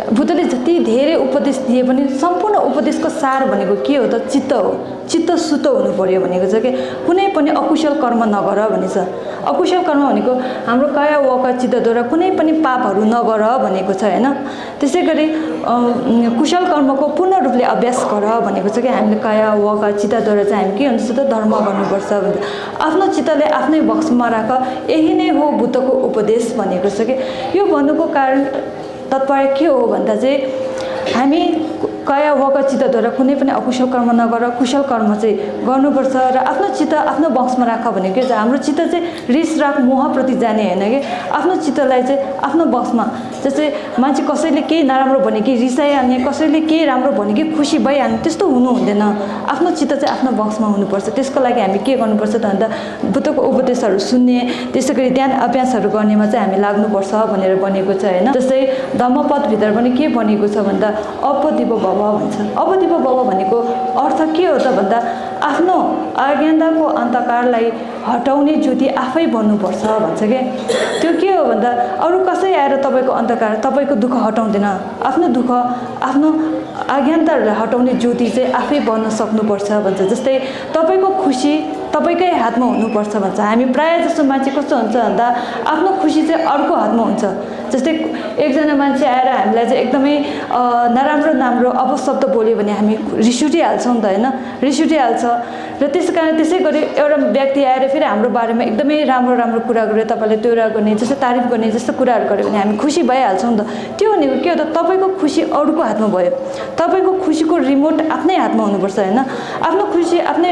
बुद्धले जति धेरै उपदेश दिए पनि सम्पूर्ण उपदेशको सार भनेको के हो त चित्त हो। चित्त शुद्ध हुनु पर्यो भनेको छ कि कुनै पनि अकुशल कर्म नगर भनेछ। अकुशल कर्म भनेको हाम्रो काया वाका चित्तद्वारा कुनै पनि पापहरू नगर भनेको छ हैन। त्यसै गरी कुशल कर्मको पूर्ण रूपले अभ्यास गर भनेको छ कि हामीले काया वाका चित्तद्वारा चाहिँ हामी के हुन्छ त धर्म गर्नुपर्छ भन्छ। आफ्नो चित्तले आफ्नै बक्समा राख, यही नै हो बुद्धको उपदेश भनेको छ कि। यो भन्नुको कारण तात्पर्य के हो भन्दा चाहिँ हामी काया वाका चित्तद्वारा कुनै पनि अकुशल कर्म नगर, कुशल कर्म चाहिँ गर्नुपर्छ र आफ्नो चित्त आफ्नो बक्समा राख भनेको के छ हाम्रो चित्त चाहिँ रिस राग मोहप्रति जाने हैन कि आफ्नो चित्तलाई चाहिँ आफ्नो बक्समा। जस्तै मान्छे कसैले केही नराम्रो भने कि रिसाइहाल्ने, कसैले केही राम्रो भने कि खुसी भइहाल्ने, त्यस्तो हुनु हुँदैन। आफ्नो चित्त चाहिँ आफ्नो बक्समा हुनुपर्छ। त्यसको लागि हामी के गर्नुपर्छ त भन्दा बुद्धको उपदेशहरू सुन्ने, त्यसै गरी ध्यान अभ्यासहरू गर्नेमा चाहिँ हामी लाग्नुपर्छ भनेर भनेको छ हैन। जस्तै धम्मपदभित्र पनि के भनेको छ भन्दा अपदिप भव भन्छ। अपदिप भव भनेको अर्थ के हो त भन्दा आफ्नो अज्ञानताको अन्धकारलाई हटाउने ज्योति आफै बन्नुपर्छ भन्छ के। त्यो के हो भन्दा अरू कसै आएर तपाईँको अन्धकार तपाईँको दुःख हटाउँदैन। आफ्नो दुःख आफ्नो अज्ञानताहरूलाई हटाउने ज्योति चाहिँ आफै बन्न सक्नुपर्छ भन्छ। जस्तै तपाईँको खुसी तपाईँकै हातमा हुनुपर्छ भन्छ। हामी प्रायः जस्तो मान्छे कस्तो हुन्छ भन्दा आफ्नो खुसी चाहिँ अर्को हातमा हुन्छ। जस्तै एकजना मान्छे आएर हामीलाई चाहिँ एकदमै नराम्रो अपशब्द बोल्यो भने हामी रिस उठिहाल्छौँ त हैन, रिस उठिहाल्छ। र त्यसै गरी एउटा व्यक्ति आएर फेरि हाम्रो बारेमा एकदमै राम्रो कुरा गरेर तपाईँले त्यो गर्ने जस्तो तारिफ गर्ने जस्तो कुराहरू गर्यो भने हामी खुसी भइहाल्छौँ त। त्यो भनेको के हो त तपाईँको खुसी अरूको हातमा भयो। तपाईँको खुसीको रिमोट आफ्नै हातमा हुनुपर्छ हैन। आफ्नो खुसी आफ्नै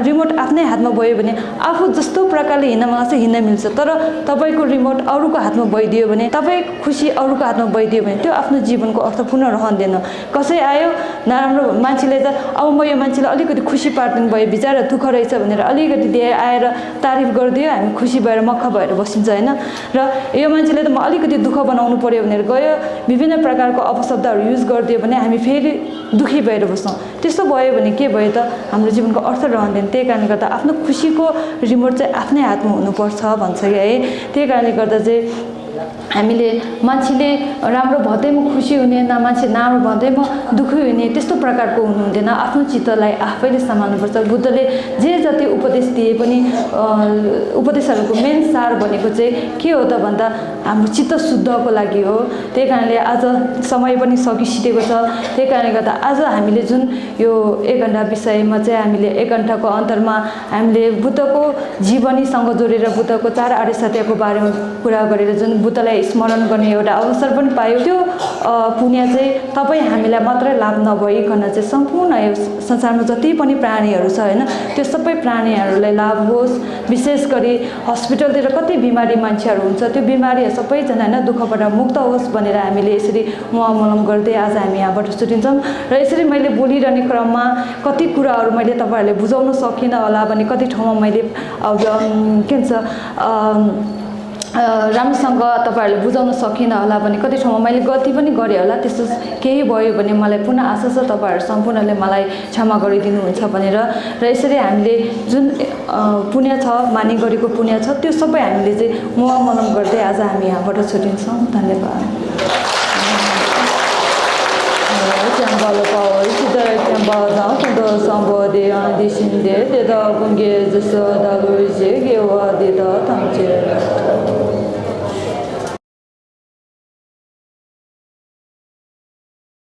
रिमोट आफ्नै हातमा भयो भने आफू जस्तो प्रकारले हिँड्न मन लाग्छ हिँड्न मिल्छ। तर तपाईँको रिमोट अरूको हातमा भइदियो भने, तपाईँको खुसी अरूको हातमा भइदियो भने त्यो आफ्नो जीवनको अर्थपूर्ण रहँदैन। कसै आयो नराम्रो मान्छेले त अब म यो मान्छेलाई अलिकति खुसी पार्दिनु भयो, बिचारा दुःख रहेछ भनेर अलिकति दिएर आएर तारिफ गरिदियो, हामी खुसी भएर मक्ख भएर बसिन्छ हैन। र यो मान्छेले त म अलिकति दुःख बनाउनु पर्यो भनेर गयो, विभिन्न प्रकारको अपशब्दहरू युज गरिदियो भने हामी फेरि दुःखी भएर बस्छौँ। त्यस्तो भयो भने के भयो त हाम्रो जीवनको अर्थ रहँदैन। त्यही कारणले गर्दा आफ्नो खुसीको रिमोट चाहिँ आफ्नै हातमा हुनुपर्छ भन्छ कि है। त्यही कारणले गर्दा चाहिँ हामीले मान्छेले राम्रो भन्दैमा खुसी हुने, मान्छे नराम्रो भन्दैमा दुःखी हुने त्यस्तो प्रकारको हुनु हुँदैन। आफ्नो चित्तलाई आफैले सम्हाल्नुपर्छ। बुद्धले जे जति उपदेश दिए पनि उपदेशहरूको मेन सार भनेको चाहिँ के हो त भन्दा हाम्रो चित्त शुद्धको लागि हो। त्यही कारणले आज समय पनि सकिसकेको छ। त्यही कारणले गर्दा आज हामीले जुन यो 1 घण्टा विषयमा चाहिँ हामीले 1 घण्टाको अन्तरमा हामीले बुद्धको जीवनीसँग जोडेर बुद्धको 4 आर्य सत्यको बारेमा कुरा गरेर जुन बुद्धलाई स्मरण गर्ने एउटा अवसर पनि पायो। त्यो पुण्य चाहिँ तपाईँ हामीलाई मात्रै लाभ नभइकन चाहिँ सम्पूर्ण यो संसारमा जति पनि प्राणीहरू छ हैन, त्यो सबै प्राणीहरूलाई लाभ होस्। विशेष गरी हस्पिटलतिर कति बिमारी मान्छेहरू हुन्छ, त्यो बिमारी सबैजना हैन दुःखबाट मुक्त होस् भनेर हामीले यसरी मुहामलम गर्दै आज हामी यहाँबाट छुटिन्छौँ। र यसरी मैले बोलिरहने क्रममा कति कुराहरू मैले तपाईँहरूले बुझाउन सकिनँ होला भने कति ठाउँमा मैले के भन्छ राम्रोसँग तपाईँहरूले बुझाउन सकिनँ होला भने कति ठाउँमा मैले गल्ती पनि गरेँ होला। त्यस्तो केही भयो भने मलाई पुनः आशा छ तपाईँहरू सम्पूर्णले मलाई क्षमा गरिदिनुहुन्छ भनेर। र यसरी हामीले जुन पुण्य छ, मानि गरेको पुण्य छ, त्यो सबै हामीले चाहिँ मुहामलम गर्दै आज हामी यहाँबाट छुटिन्छौँ। धन्यवाद। 的公给这是大陆这给我的到他们这